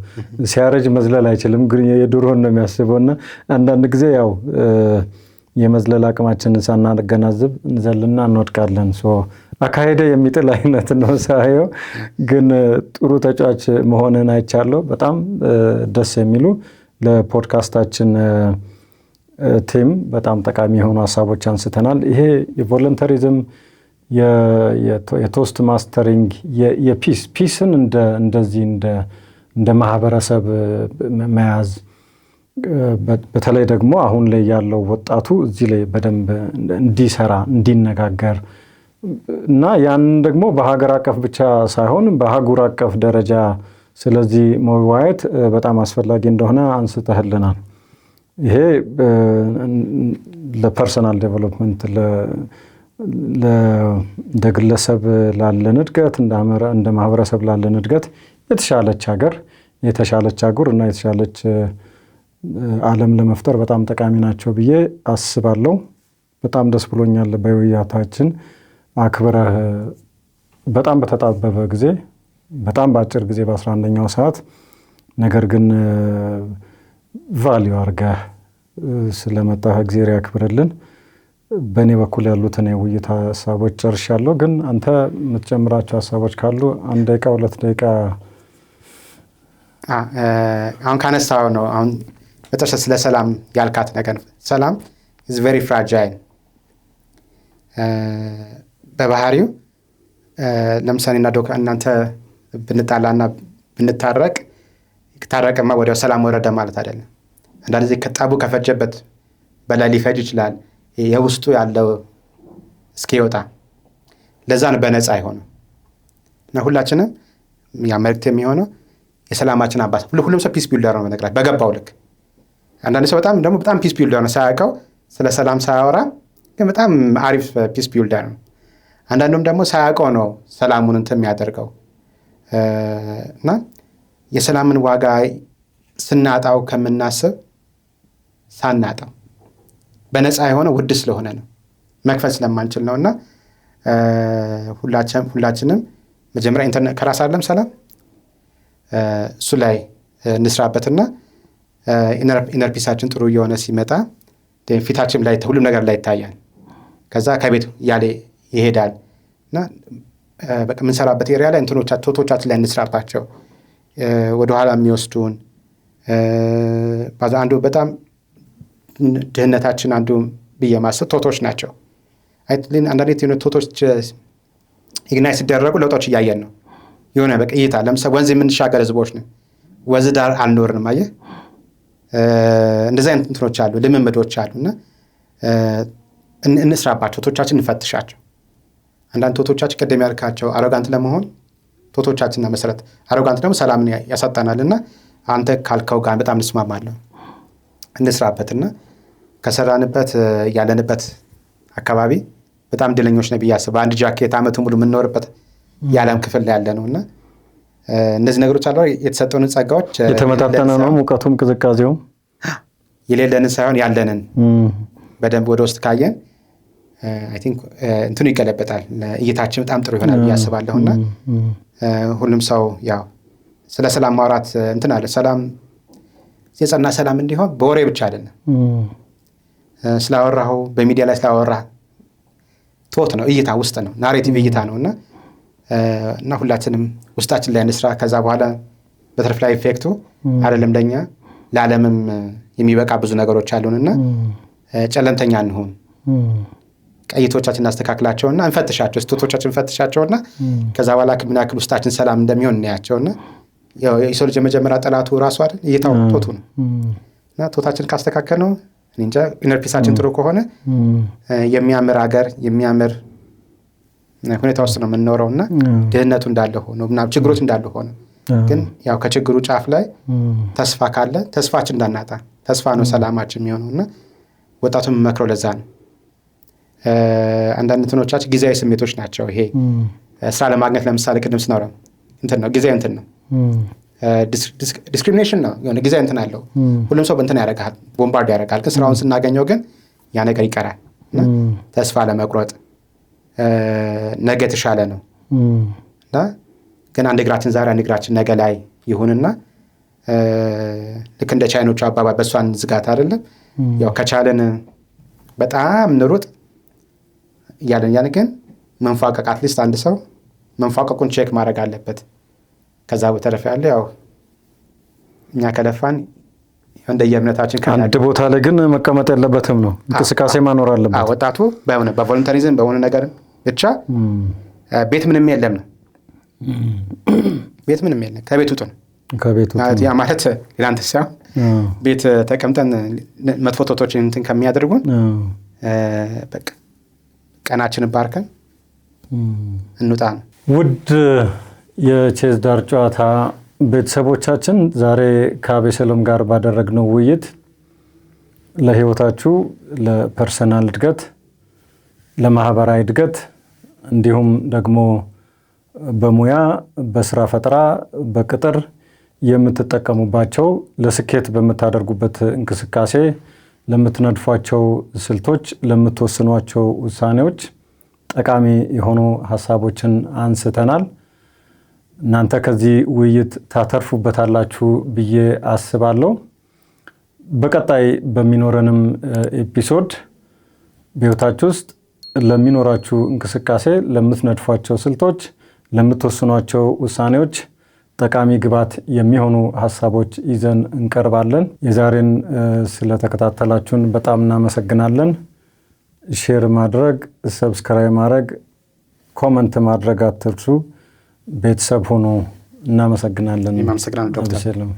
ሲያረጅ መዝለል አይችልም፣ ግን የድሮን ነው የሚያስበው። እና አንዳንድ ጊዜ ያው የመዝለል አቅማችንን ሳናገናዝብ እንዘልና እንወድቃለን። አካሄደ የሚጥል አይነት ነው ሳየው፣ ግን ጥሩ ተጫዋች መሆንን አይቻለሁ። በጣም ደስ የሚሉ ለፖድካስታችን theme በጣም ጠቃሚ የሆኑ ሀሳቦች አንስተናል። ይሄ የ volunteerism፣ የ Toastmastering፣ የ peace ን እንደዚህ እንደ ማህበረሰብ መያዝ፣ በተለይ ደግሞ አሁን ላይ ያለው ወጣቱ እዚህ ላይ በደንብ እንዲሰራ፣ እንዲነጋገር እና ያንን ደግሞ በሀገር አቀፍ ብቻ ሳይሆን በአህጉር አቀፍ ደረጃ ስለዚህ መወያየት በጣም አስፈላጊ እንደሆነ አንስተህልናል። ይሄ ለ personal development፣ እንደ ግለሰብ ላለን እድገት፣ እንደ ማህበረሰብ ላለን እድገት፣ የተሻለች ሀገር፣ የተሻለች አህጉር እና የተሻለች ዓለም ለመፍጠር በጣም ጠቃሚ ናቸው ብዬ አስባለሁ። በጣም ደስ ብሎኛል። በውይይታችን አክብረህ በጣም በተጣበበ ጊዜ፣ በጣም በአጭር ጊዜ፣ በ11ኛው ሰዓት፣ ነገር ግን value አድርገህ ስለመጣህ እግዜር ያክብርልን። በእኔ በኩል ያሉትን የውይይት ሀሳቦች ጨርሻለሁ። ግን አንተ የምትጨምራቸው ሀሳቦች ካሉ አንድ ደቂቃ፣ 2 ደቂቃ። አሁን ካነሳው ነው፣ አሁን መጨረሻ ስለ ሰላም ያልካት ነገር፣ ሰላም is very fragile በባህሪው። ለምሳሌ እና እናንተ ብንጣላና ብንታረቅ፣ ታረቅማ ወዲያው ሰላም ወረደ ማለት አይደለም። አንዳንድ ጊዜ ከጠቡ ከፈጀበት በላይ ሊፈጅ ይችላል የውስጡ ያለው እስኪወጣ። ለዛ ነው በነፃ የሆነው። እና ሁላችንም ያ መልዕክት የሚሆነው የሰላማችን አባት፣ ሁሉም ሰው peace builder ነው በነገራችን በገባው ልክ። አንዳንድ ሰው በጣም ደግሞ በጣም peace builder ነው ሳያውቀው፣ ስለ ሰላም ሳያወራ ግን በጣም አሪፍ peace builder ነው። አንዳንዱም ደግሞ ሳያውቀው ነው ሰላሙን እንትን የሚያደርገው። እና የሰላምን ዋጋ ስናጣው ከምናስብ ሳናጣው በነፃ የሆነ ውድ ስለሆነ ነው፣ መክፈል ስለማንችል ነው። እና ሁላችንም መጀመሪያ ኢንተርኔት ከራስ አለም ሰላም እሱ ላይ እንስራበትና inner peace ኣችን ጥሩ እየሆነ ሲመጣ ፊታችን ላይ ሁሉም ነገር ላይ ይታያል። ከዛ ከቤት እያለ ይሄዳል። እና በቃ የምንሰራበት area ላይ እንትኖቻ thought ኦቻችን ላይ እንስራባቸው። ወደኋላ የሚወስዱን አንዱ በጣም ድህነታችን አንዱ ብዬ ማስብ thought ኦች ናቸው። አንዳንዴ thought ኦች ignite ሲደረጉ ለውጦች እያየን ነው። የሆነ በቃ እይታ፣ ለምሳሌ ወንዝ የምንሻገር ህዝቦች ነው። ወንዝ ዳር አልኖርንም። አየህ፣ እንደዚህ አይነት እንትኖች አሉ፣ ልምምዶች አሉ። እና እንስራባቸው፣ thought ኦቻችን እንፈትሻቸው። አንዳንድ thought ኦቻችን ቅድም ያልካቸው arrogant ለመሆን thought ኦቻችንና መሰረት arrogant ደግሞ ሰላምን ያሳጣናል። እና አንተ ካልከው ጋር በጣም እንስማማለሁ። እንስራበትና ከሰራንበት ያለንበት አካባቢ በጣም እድለኞች ነን ብዬ አስባለሁ። በአንድ ጃኬት ዓመቱን ሙሉ የምንኖርበት የዓለም ክፍል ላይ ያለ ነው። እና እነዚህ ነገሮች አሉ፣ የተሰጡንን ጸጋዎች የተመጣጠነ ነው ሙቀቱም ቅዝቃዜውም። የሌለንን ሳይሆን ያለንን በደንብ ወደ ውስጥ ካየን I think እንትኑ ይገለበጣል፣ እይታችን በጣም ጥሩ ይሆናል ብዬ አስባለሁ። እና ሁሉም ሰው ያው ስለ ሰላም ማውራት እንትን አለ። ሰላም የጸና ሰላም እንዲሆን በወሬ ብቻ አይደለም። ስላወራኸው፣ በሚዲያ ላይ ስላወራህ thought ነው፣ እይታ ውስጥ ነው፣ narrative እይታ ነው። እና ሁላችንም ውስጣችን ላይ እንስራ። ከዛ በኋላ butterfly effect ኡ አይደለም ለኛ ለዓለምም የሚበቃ ብዙ ነገሮች አሉን። እና ጨለምተኛ አንሁን። እይታዎቻችን እናስተካክላቸውና እንፈትሻቸው፣ thought ኦቻችን እንፈትሻቸውና ከዛ በኋላ ምን ያክል ውስጣችን ሰላም እንደሚሆን እናያቸውና የሰው ልጅ የመጀመሪያ ጠላቱ ራሱ አይደል፣ እይታው ቶቱ ነው። እና thought ኣችን ካስተካከልነው እንጃ inner peace ኣችን ጥሩ ከሆነ የሚያምር ሀገር የሚያምር ሁኔታ ውስጥ ነው የምንኖረው። እና ድህነቱ እንዳለ ሆኖ ምናምን ችግሮች እንዳለ ሆኖ ግን ያው ከችግሩ ጫፍ ላይ ተስፋ ካለ ተስፋችን እንዳናጣ፣ ተስፋ ነው ሰላማችን የሚሆነው። እና ወጣቱን የምመክረው ለዛ ነው። አንዳንድ እንትኖቻችን ጊዜያዊ ስሜቶች ናቸው። ይሄ ስራ ለማግኘት ለምሳሌ ቅድም ስናወራ እንትን ነው፣ ጊዜያዊ እንትን ነው፣ discrimination ነው፣ የሆነ ጊዜያዊ እንትን አለው። ሁሉም ሰው በእንትን ያደርግሃል፣ bombard ያደርግሃል። ግን ስራውን ስናገኘው ግን ያ ነገር ይቀራል። እና ተስፋ ለመቁረጥ ነገ የተሻለ ነው። እና ግን አንድ እግራችን ዛሬ አንድ እግራችን ነገ ላይ ይሁንና ልክ እንደ ቻይኖቹ አባባል በእሷን ዝጋት አይደለም፣ ያው ከቻለን በጣም ንሩጥ እያለን እያለን ግን መንፏቀቅ at least አንድ ሰው መንፏቀቁን check ማድረግ አለበት። ከዛ በተረፈ ያለ ያው እኛ ከለፋን እንደየእምነታችን አንድ ቦታ ላይ ግን መቀመጥ የለበትም ነው፣ እንቅስቃሴ ማኖር አለበት። ወጣቱ በሆነ በ volunteerism በሆነ ነገር ብቻ ቤት ምንም የለም ነው። ቤት ምንም የለም፣ ከቤት ውጡ ነው። ከቤት ውጡ። ያ ማለት ሌላ እንትን ሳይሆን ቤት ተቀምጠን መጥፎ ቶቶችን እንትን ከሚያደርጉን በቃ ቀናችንን ባርከን እንውጣ ነው። ውድ የቼዝ ዳር ጨዋታ ቤተሰቦቻችን፣ ዛሬ ከአቤሰሎም ጋር ባደረግነው ውይይት ለሕይወታችሁ፣ ለ personal እድገት፣ ለማህበራዊ እድገት እንዲሁም ደግሞ በሙያ፣ በስራ ፈጠራ፣ በቅጥር የምትጠቀሙባቸው፣ ለስኬት በምታደርጉበት እንቅስቃሴ ለምትነድፏቸው ስልቶች፣ ለምትወስኗቸው ውሳኔዎች ጠቃሚ የሆኑ ሀሳቦችን አንስተናል። እናንተ ከዚህ ውይይት ታተርፉበታላችሁ ብዬ አስባለሁ። በቀጣይ በሚኖረንም episode በህይወታችሁ ውስጥ ለሚኖራችሁ እንቅስቃሴ፣ ለምትነድፏቸው ስልቶች፣ ለምትወስኗቸው ውሳኔዎች ጠቃሚ ግብዓት የሚሆኑ ሀሳቦች ይዘን እንቀርባለን። የዛሬን ስለተከታተላችሁን በጣም እናመሰግናለን። Share ማድረግ፣ subscribe ማድረግ፣ comment ማድረግ አትርሱ። ቤተሰብ ሁኑ። እናመሰግናለን። እኔም አመሰግናለሁ ዶክተር። አቤሰሎም።